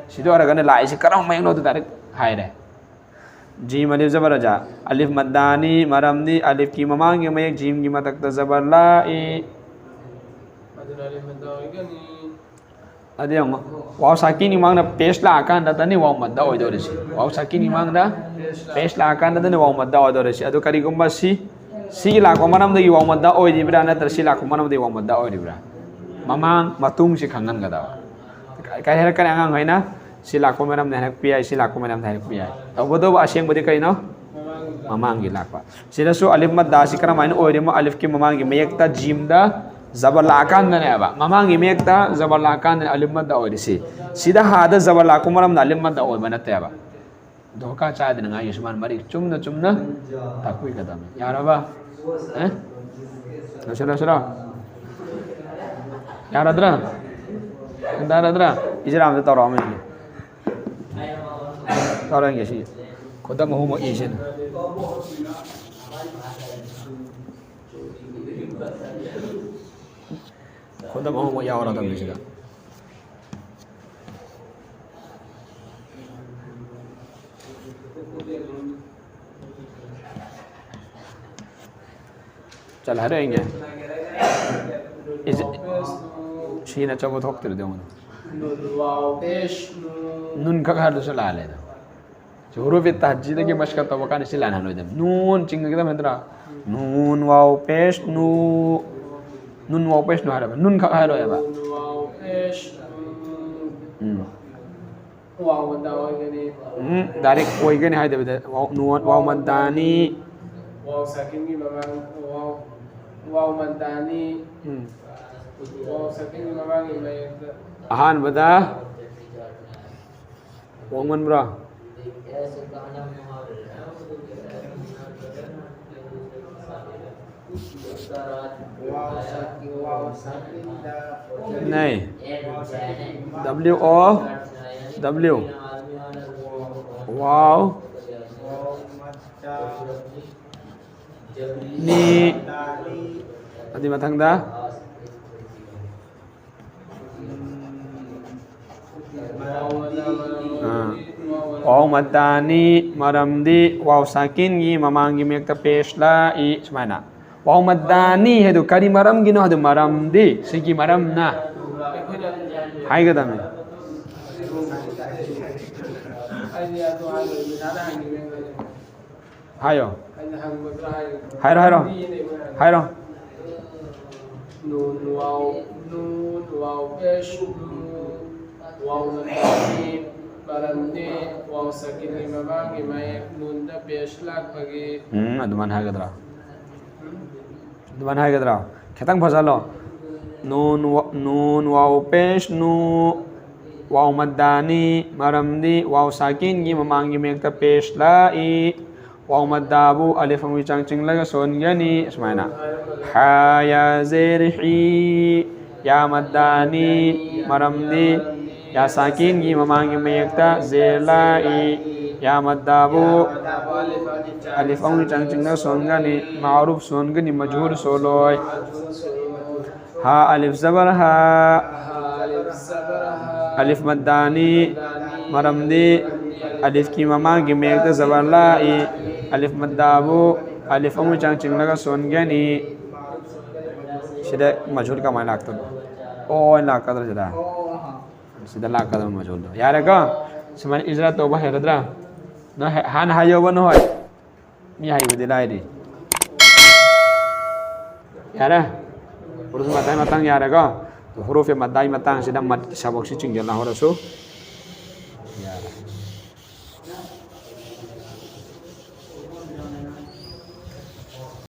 ꯁꯤꯗ ꯑꯣꯏꯔꯒꯅ ꯂꯥꯛꯏꯁꯤ ꯀꯔꯝꯕ ꯃꯌꯦꯛꯅꯣꯗꯨ ꯗꯥꯏꯔꯦꯛ ꯍꯥꯏꯔꯦ꯫ ꯖꯤꯝ ꯑꯂꯤꯐ ꯖꯕꯔ ꯖꯥ꯫ ꯑꯂꯤꯐ ꯃꯗꯥꯅꯤ, ꯃꯔꯝꯗꯤ ꯑꯂꯤꯐꯀꯤ ꯃꯃꯥꯡꯒꯤ ꯃꯌꯦꯛ ꯖꯤꯝꯒꯤ ꯃꯊꯛꯇ ꯖꯕꯔ ꯂꯥꯛꯏ꯫ ꯑꯗꯨꯅ ꯑꯂꯤꯐ ꯃꯗꯥ ꯑꯣꯏꯒꯅꯤ꯫ ꯑꯗꯨ ꯌꯦꯡꯉꯣ, ꯋꯥꯎ ꯁꯥꯀꯤꯟꯒꯤ ꯃꯃꯥꯡꯗ ꯄꯦꯁ ꯂꯥꯛꯑꯀꯥꯟꯗꯇꯅꯤ ꯋꯥꯎ ꯃꯗꯥ ꯑꯣꯏꯗꯧꯔꯤꯁꯤ꯫ ꯋꯥꯎ ꯁꯥꯀꯤꯟꯒꯤ ꯃꯃꯥꯡꯗ ꯄꯦꯁ ꯂꯥꯛꯑꯀꯥꯟꯗꯇꯅꯤ ꯋꯥꯎ ꯃꯗꯥ ꯑꯣꯏꯗꯧꯔꯤꯁꯤ꯫ ꯑꯗꯨ ꯀꯔꯤꯒꯨꯝꯕ ꯁꯤ, ꯁꯤꯒꯤ ꯂꯥꯛꯄ ꯃꯔꯝꯗꯒꯤ ꯋꯥꯎ ꯃꯗꯥ ꯑꯣꯏꯔꯤꯕ꯭ꯔꯥ, ꯅꯠꯇ꯭ꯔ ꯁꯤ ꯂꯥꯛꯄ ꯃꯔꯝꯗꯒꯤ ꯋꯥꯎ ꯃꯗꯥ ꯑꯣꯏꯔꯤꯕ꯭ꯔꯥ? ꯃꯃꯥꯡ ꯃꯇꯨꯡꯁꯤ ꯈꯪꯍꯟꯒꯗꯕ꯫ ꯀꯔꯤ ꯍꯥꯏꯔꯛꯀꯅꯤ ꯑꯉꯥꯡꯈꯩꯅ? ꯁꯤ ꯂꯥꯛꯄ ꯃꯔꯝꯗ ꯍꯥꯏꯔꯛꯄ ꯌꯥꯏ, ꯁꯤ ꯂꯥꯛꯄ ꯃꯔꯝꯗ ꯍꯥꯏꯔꯛꯄ ꯌꯥꯏ꯫ ꯇꯧꯕꯇꯕꯨ ꯑꯁꯦꯡꯕꯗꯤ ꯀꯩꯅꯣ? ꯃꯃꯥꯡꯒꯤ ꯂꯥꯛꯄ꯫ ꯁꯤꯗꯁꯨ ꯑꯂꯤꯐ ꯃꯗꯥꯁꯤ ꯀꯔꯝꯍꯥꯏꯅ ꯑꯣꯏꯔꯤꯃꯣ? ꯑꯂꯤꯐꯀꯤ ꯃꯃꯥꯡꯒꯤ ꯃꯌꯦꯛꯇ ꯖꯤꯝꯗ ꯖꯕꯔ ꯂꯥꯛꯑꯀꯥꯟꯗꯅꯦꯕ꯫ ꯃꯃꯥꯡꯒꯤ ꯃꯌꯦꯛꯇ ꯖꯕꯔ ꯂꯥꯛꯑꯀꯥꯟꯗꯅꯦ ꯑꯂꯤꯐ ꯃꯗꯥ ꯑꯣꯏꯔꯤꯁꯤ꯫ ꯁꯤꯗ ꯍꯥꯗ ꯖꯕꯔ ꯂꯥꯛꯄ ꯃꯔꯝꯅ ꯑꯂꯤꯐ ꯃꯗꯥ ꯑꯣꯏꯕ ꯅꯠꯇꯦꯕ꯫ ꯙꯣꯀꯥ ꯆꯥꯗꯅꯉꯥꯏꯒꯤ ꯁꯨꯃꯥꯏꯅ ꯃꯔꯤꯛ ꯆꯨꯝꯅ ꯆꯨꯝꯅ ꯇꯥꯛꯄꯤꯒꯗꯕꯅꯤ꯫ ꯌꯥꯔꯕ? ꯑꯦ? ꯂꯣꯏꯁꯤꯜꯂꯁꯤꯔꯣ? ꯌꯥꯔꯗ꯭ꯔꯥ? ꯌꯥꯔꯗ꯭ꯔꯥ? ꯏꯖꯔꯥ ꯑꯝꯇ ꯇꯧꯔꯛꯑꯣ, ꯑꯃ ꯌꯦꯡꯒꯦ꯫ ꯇꯧꯔꯛꯑꯒꯦ ꯁꯤ꯫ ꯈꯨꯗꯝ ꯑꯍꯨꯝꯃꯛ ꯏꯁꯤꯅ꯫ ꯈꯨꯗꯝ ꯑꯍꯨꯝꯃꯛ ꯌꯥꯎꯔꯗꯕꯅꯤ ꯁꯤꯗ꯫ ꯆꯠꯂꯦ ꯍꯥꯏꯔꯛꯑꯣ ꯌꯦꯡꯒꯦ꯫ ꯏꯁ-, ꯁꯤꯅ ꯑꯆꯧꯕ ꯊꯣꯛꯇ꯭ꯔꯗꯤ ꯑꯃꯨꯛ꯫ ꯅꯨꯟ ꯈꯛ ꯍꯥꯏꯔꯁꯨ ꯂꯥꯜꯂꯦ ꯑꯗꯣ꯫ ꯁꯤ ꯍꯨꯔꯨꯐꯦ ꯇꯍꯖꯤꯗꯒꯤ ꯃꯁꯀꯠ ꯇꯧꯕ ꯀꯥꯟꯗ ꯁꯤ ꯂꯥꯜꯍꯜꯂꯣꯏꯗꯕꯅꯤ꯫ ꯅꯨꯟ ꯆꯤꯡꯒꯗꯕ ꯅꯠꯇ꯭ꯔꯥ? ꯅꯨꯟ ꯋꯥꯎ ꯄꯦꯁ ꯅꯨ꯫ ꯅꯨꯟ ꯋꯥꯎ ꯄꯦꯁ ꯅꯨ ꯍꯥꯏꯔꯕ? ꯅꯨꯟ ꯈꯛ ꯍꯥꯏꯔꯣꯏꯕ꯫ ꯎꯝ꯫ ꯋꯥꯎ ꯃꯗꯥ ꯑꯣꯏꯒꯅꯤ꯫ ꯎꯝ, ꯗꯥꯏꯔꯦꯛ ꯑꯣꯏꯒꯅꯤ ꯍꯥꯏꯗꯕꯤꯗ ꯋꯥꯎ-, ꯅꯨ-, ꯋꯥꯎ ꯃꯗꯥꯅꯤ꯫ ꯋꯥꯎ ꯁꯥꯀꯤꯟꯒꯤ ꯃꯃꯥꯡ ꯋꯥꯎ, ꯋꯥꯎ ꯃꯗꯥꯅꯤ꯫ ꯎꯝ꯫ ꯋꯥꯎ ꯁꯥꯀꯤꯟꯒꯤ ꯃꯃꯥꯡꯒꯤ ꯃꯌꯦꯛꯇ꯫ ꯑꯍꯥꯟꯕꯗ ꯋꯥꯎꯃꯟꯕ꯭ꯔꯣ? ꯅꯩ꯫ W O W꯫ ꯋꯥꯎ꯫ ꯅꯤ꯫ ꯑꯗꯨꯏ ꯃꯊꯪꯗ꯫ ꯑꯥ꯫ ꯋꯥꯎ ꯃꯗꯥꯅꯤ, ꯃꯔꯝꯗꯤ ꯋꯥꯎ ꯁꯥꯀꯤꯟꯒꯤ ꯃꯃꯥꯡꯒꯤ ꯃꯌꯦꯛꯇ ꯄꯦꯁ ꯂꯥꯛꯏ꯫ ꯁꯨꯃꯥꯏꯅ꯫ ꯋꯥꯎ ꯃꯗꯥꯅꯤ ꯍꯥꯏꯗꯣ ꯀꯔꯤ ꯃꯔꯝꯒꯤꯅꯣ ꯍꯥꯏꯗꯣ, ꯃꯔꯝꯗꯤ ꯁꯤꯒꯤ ꯃꯔꯝꯅ ꯍꯥꯏꯒꯗꯕꯅꯤ꯫ ꯍꯥꯏꯌꯣ꯫ ꯍꯥꯏꯔꯣ, ꯍꯥꯏꯔꯣ꯫ ꯍꯥꯏꯔꯣ꯫ ꯅꯨꯟ ꯋꯥꯎ ꯅꯨꯟ ꯋꯥꯎ ꯄꯦꯁ ꯅꯨ ꯋꯥꯎ ꯃꯗꯥꯅꯤ ꯃꯔꯝꯗꯤ ꯋꯥꯎ ꯁꯥꯀꯤꯟꯒꯤ ꯃꯃꯥꯡꯒꯤ ꯃꯌꯦꯛ ꯅꯨꯟꯗ ꯄꯦꯁ ꯂꯥꯛꯄꯒꯤ꯫ ꯎꯝ, ꯑꯗꯨꯃꯥꯏꯅ ꯍꯥꯏꯒꯗ꯭ꯔꯥ? ꯑꯗꯨꯃꯥꯏꯅ ꯍꯥꯏꯒꯗ꯭ꯔꯥ? ꯈꯤꯇꯪ ꯐꯖꯍꯜꯂꯣ꯫ ꯅꯨꯟ ꯋꯥ-, ꯅꯨꯟ ꯋꯥꯎ ꯄꯦꯁ ꯅꯨ ꯋꯥꯎ ꯃꯗꯥꯅꯤ ꯃꯔꯝꯗꯤ ꯋꯥꯎ ꯁꯥꯀꯤꯟꯒꯤ ꯃꯃꯥꯡꯒꯤ ꯃꯌꯦꯛꯇ ꯄꯦꯁ ꯂꯥꯛꯏ꯫ ꯋꯥꯎ ꯃꯗꯥꯕꯨ ꯑꯂꯤꯐ ꯑꯃꯒꯤ ꯆꯥꯡ ꯆꯤꯡꯂꯒ ꯁꯣꯟꯒꯅꯤ꯫ ꯁꯨꯃꯥꯏꯅ꯫ ꯍꯥ ꯌꯥ ꯖꯦꯔ ꯍꯤ꯫ ꯌꯥ ꯃꯗꯥꯅꯤ꯫ ꯃꯔꯝꯗꯤ ꯌꯥ ꯁꯥꯀꯤꯟꯒꯤ ꯃꯃꯥꯡꯒꯤ ꯃꯌꯦꯛꯇ ꯖꯦꯔ ꯂꯥꯛꯏ꯫ ꯌꯥ ꯃꯗꯥꯕꯨ ꯑꯂꯤꯐ ꯑꯃꯒꯤ ꯆꯥꯡ ꯆꯤꯡꯂꯒ ꯁꯣꯟꯒꯅꯤ꯫ ꯃꯥꯔꯨꯐ ꯁꯣꯟꯒꯅꯤ, ꯃꯖꯍꯨꯔ ꯁꯣꯜꯂꯣꯏ꯫ ꯍꯥ ꯑꯂꯤꯐ ꯖꯕꯔ ꯍꯥ꯫ ꯑꯂꯤꯐ ꯃꯗꯥꯅꯤ꯫ ꯃꯔꯝꯗꯤ ꯑꯂꯤꯐꯀꯤ ꯃꯃꯥꯡꯒꯤ ꯃꯌꯦꯛꯇ ꯖꯕꯔ ꯂꯥꯛꯏ꯫ ꯑꯂꯤꯐ ꯃꯗꯥꯕꯨ ꯑꯂꯤꯐ ꯑꯃꯒꯤ ꯆꯥꯡ ꯆꯤꯡꯂꯒ ꯁꯣꯟꯒꯅꯤ꯫ ꯁꯤꯗ ꯃꯖꯍꯨꯔ ꯀꯃꯥꯏꯅ ꯂꯥꯛꯇꯣꯏꯅꯣ? ꯑꯣ ꯑꯣꯏꯅ ꯂꯥꯛꯀꯗ꯭ꯔꯥ ꯁꯤꯗ? ꯁꯤꯗ ꯂꯥꯛꯀꯗꯕ ꯃꯖꯍꯨꯔꯗꯣ꯫ ꯌꯥꯔꯦꯀꯣ? ꯁꯨꯃꯥꯏꯅ ꯏꯖꯔꯥ ꯇꯧꯕ ꯍꯩꯔꯗ꯭ꯔꯥ? ꯅꯣꯏ ꯍꯥꯟꯅ ꯍꯥꯏꯌꯣꯕ ꯅꯣꯏ꯫ ꯃꯤ ꯍꯩꯕꯗꯤ ꯂꯥꯏꯔꯤ꯫ ꯌꯥꯔꯦ? ꯍꯨꯔꯨꯐ ꯃꯗꯥꯏ ꯃꯇꯥꯡ ꯌꯥꯔꯦꯀꯣ? ꯍꯨꯔꯨꯐ ꯃꯗꯥꯏ ꯃꯇꯥꯡꯁꯤꯗ ꯃꯠ ꯁꯕꯛꯁꯤ ꯆꯤꯡꯁꯤꯜꯍꯧꯔꯁꯨ ꯌꯥꯔꯦ꯫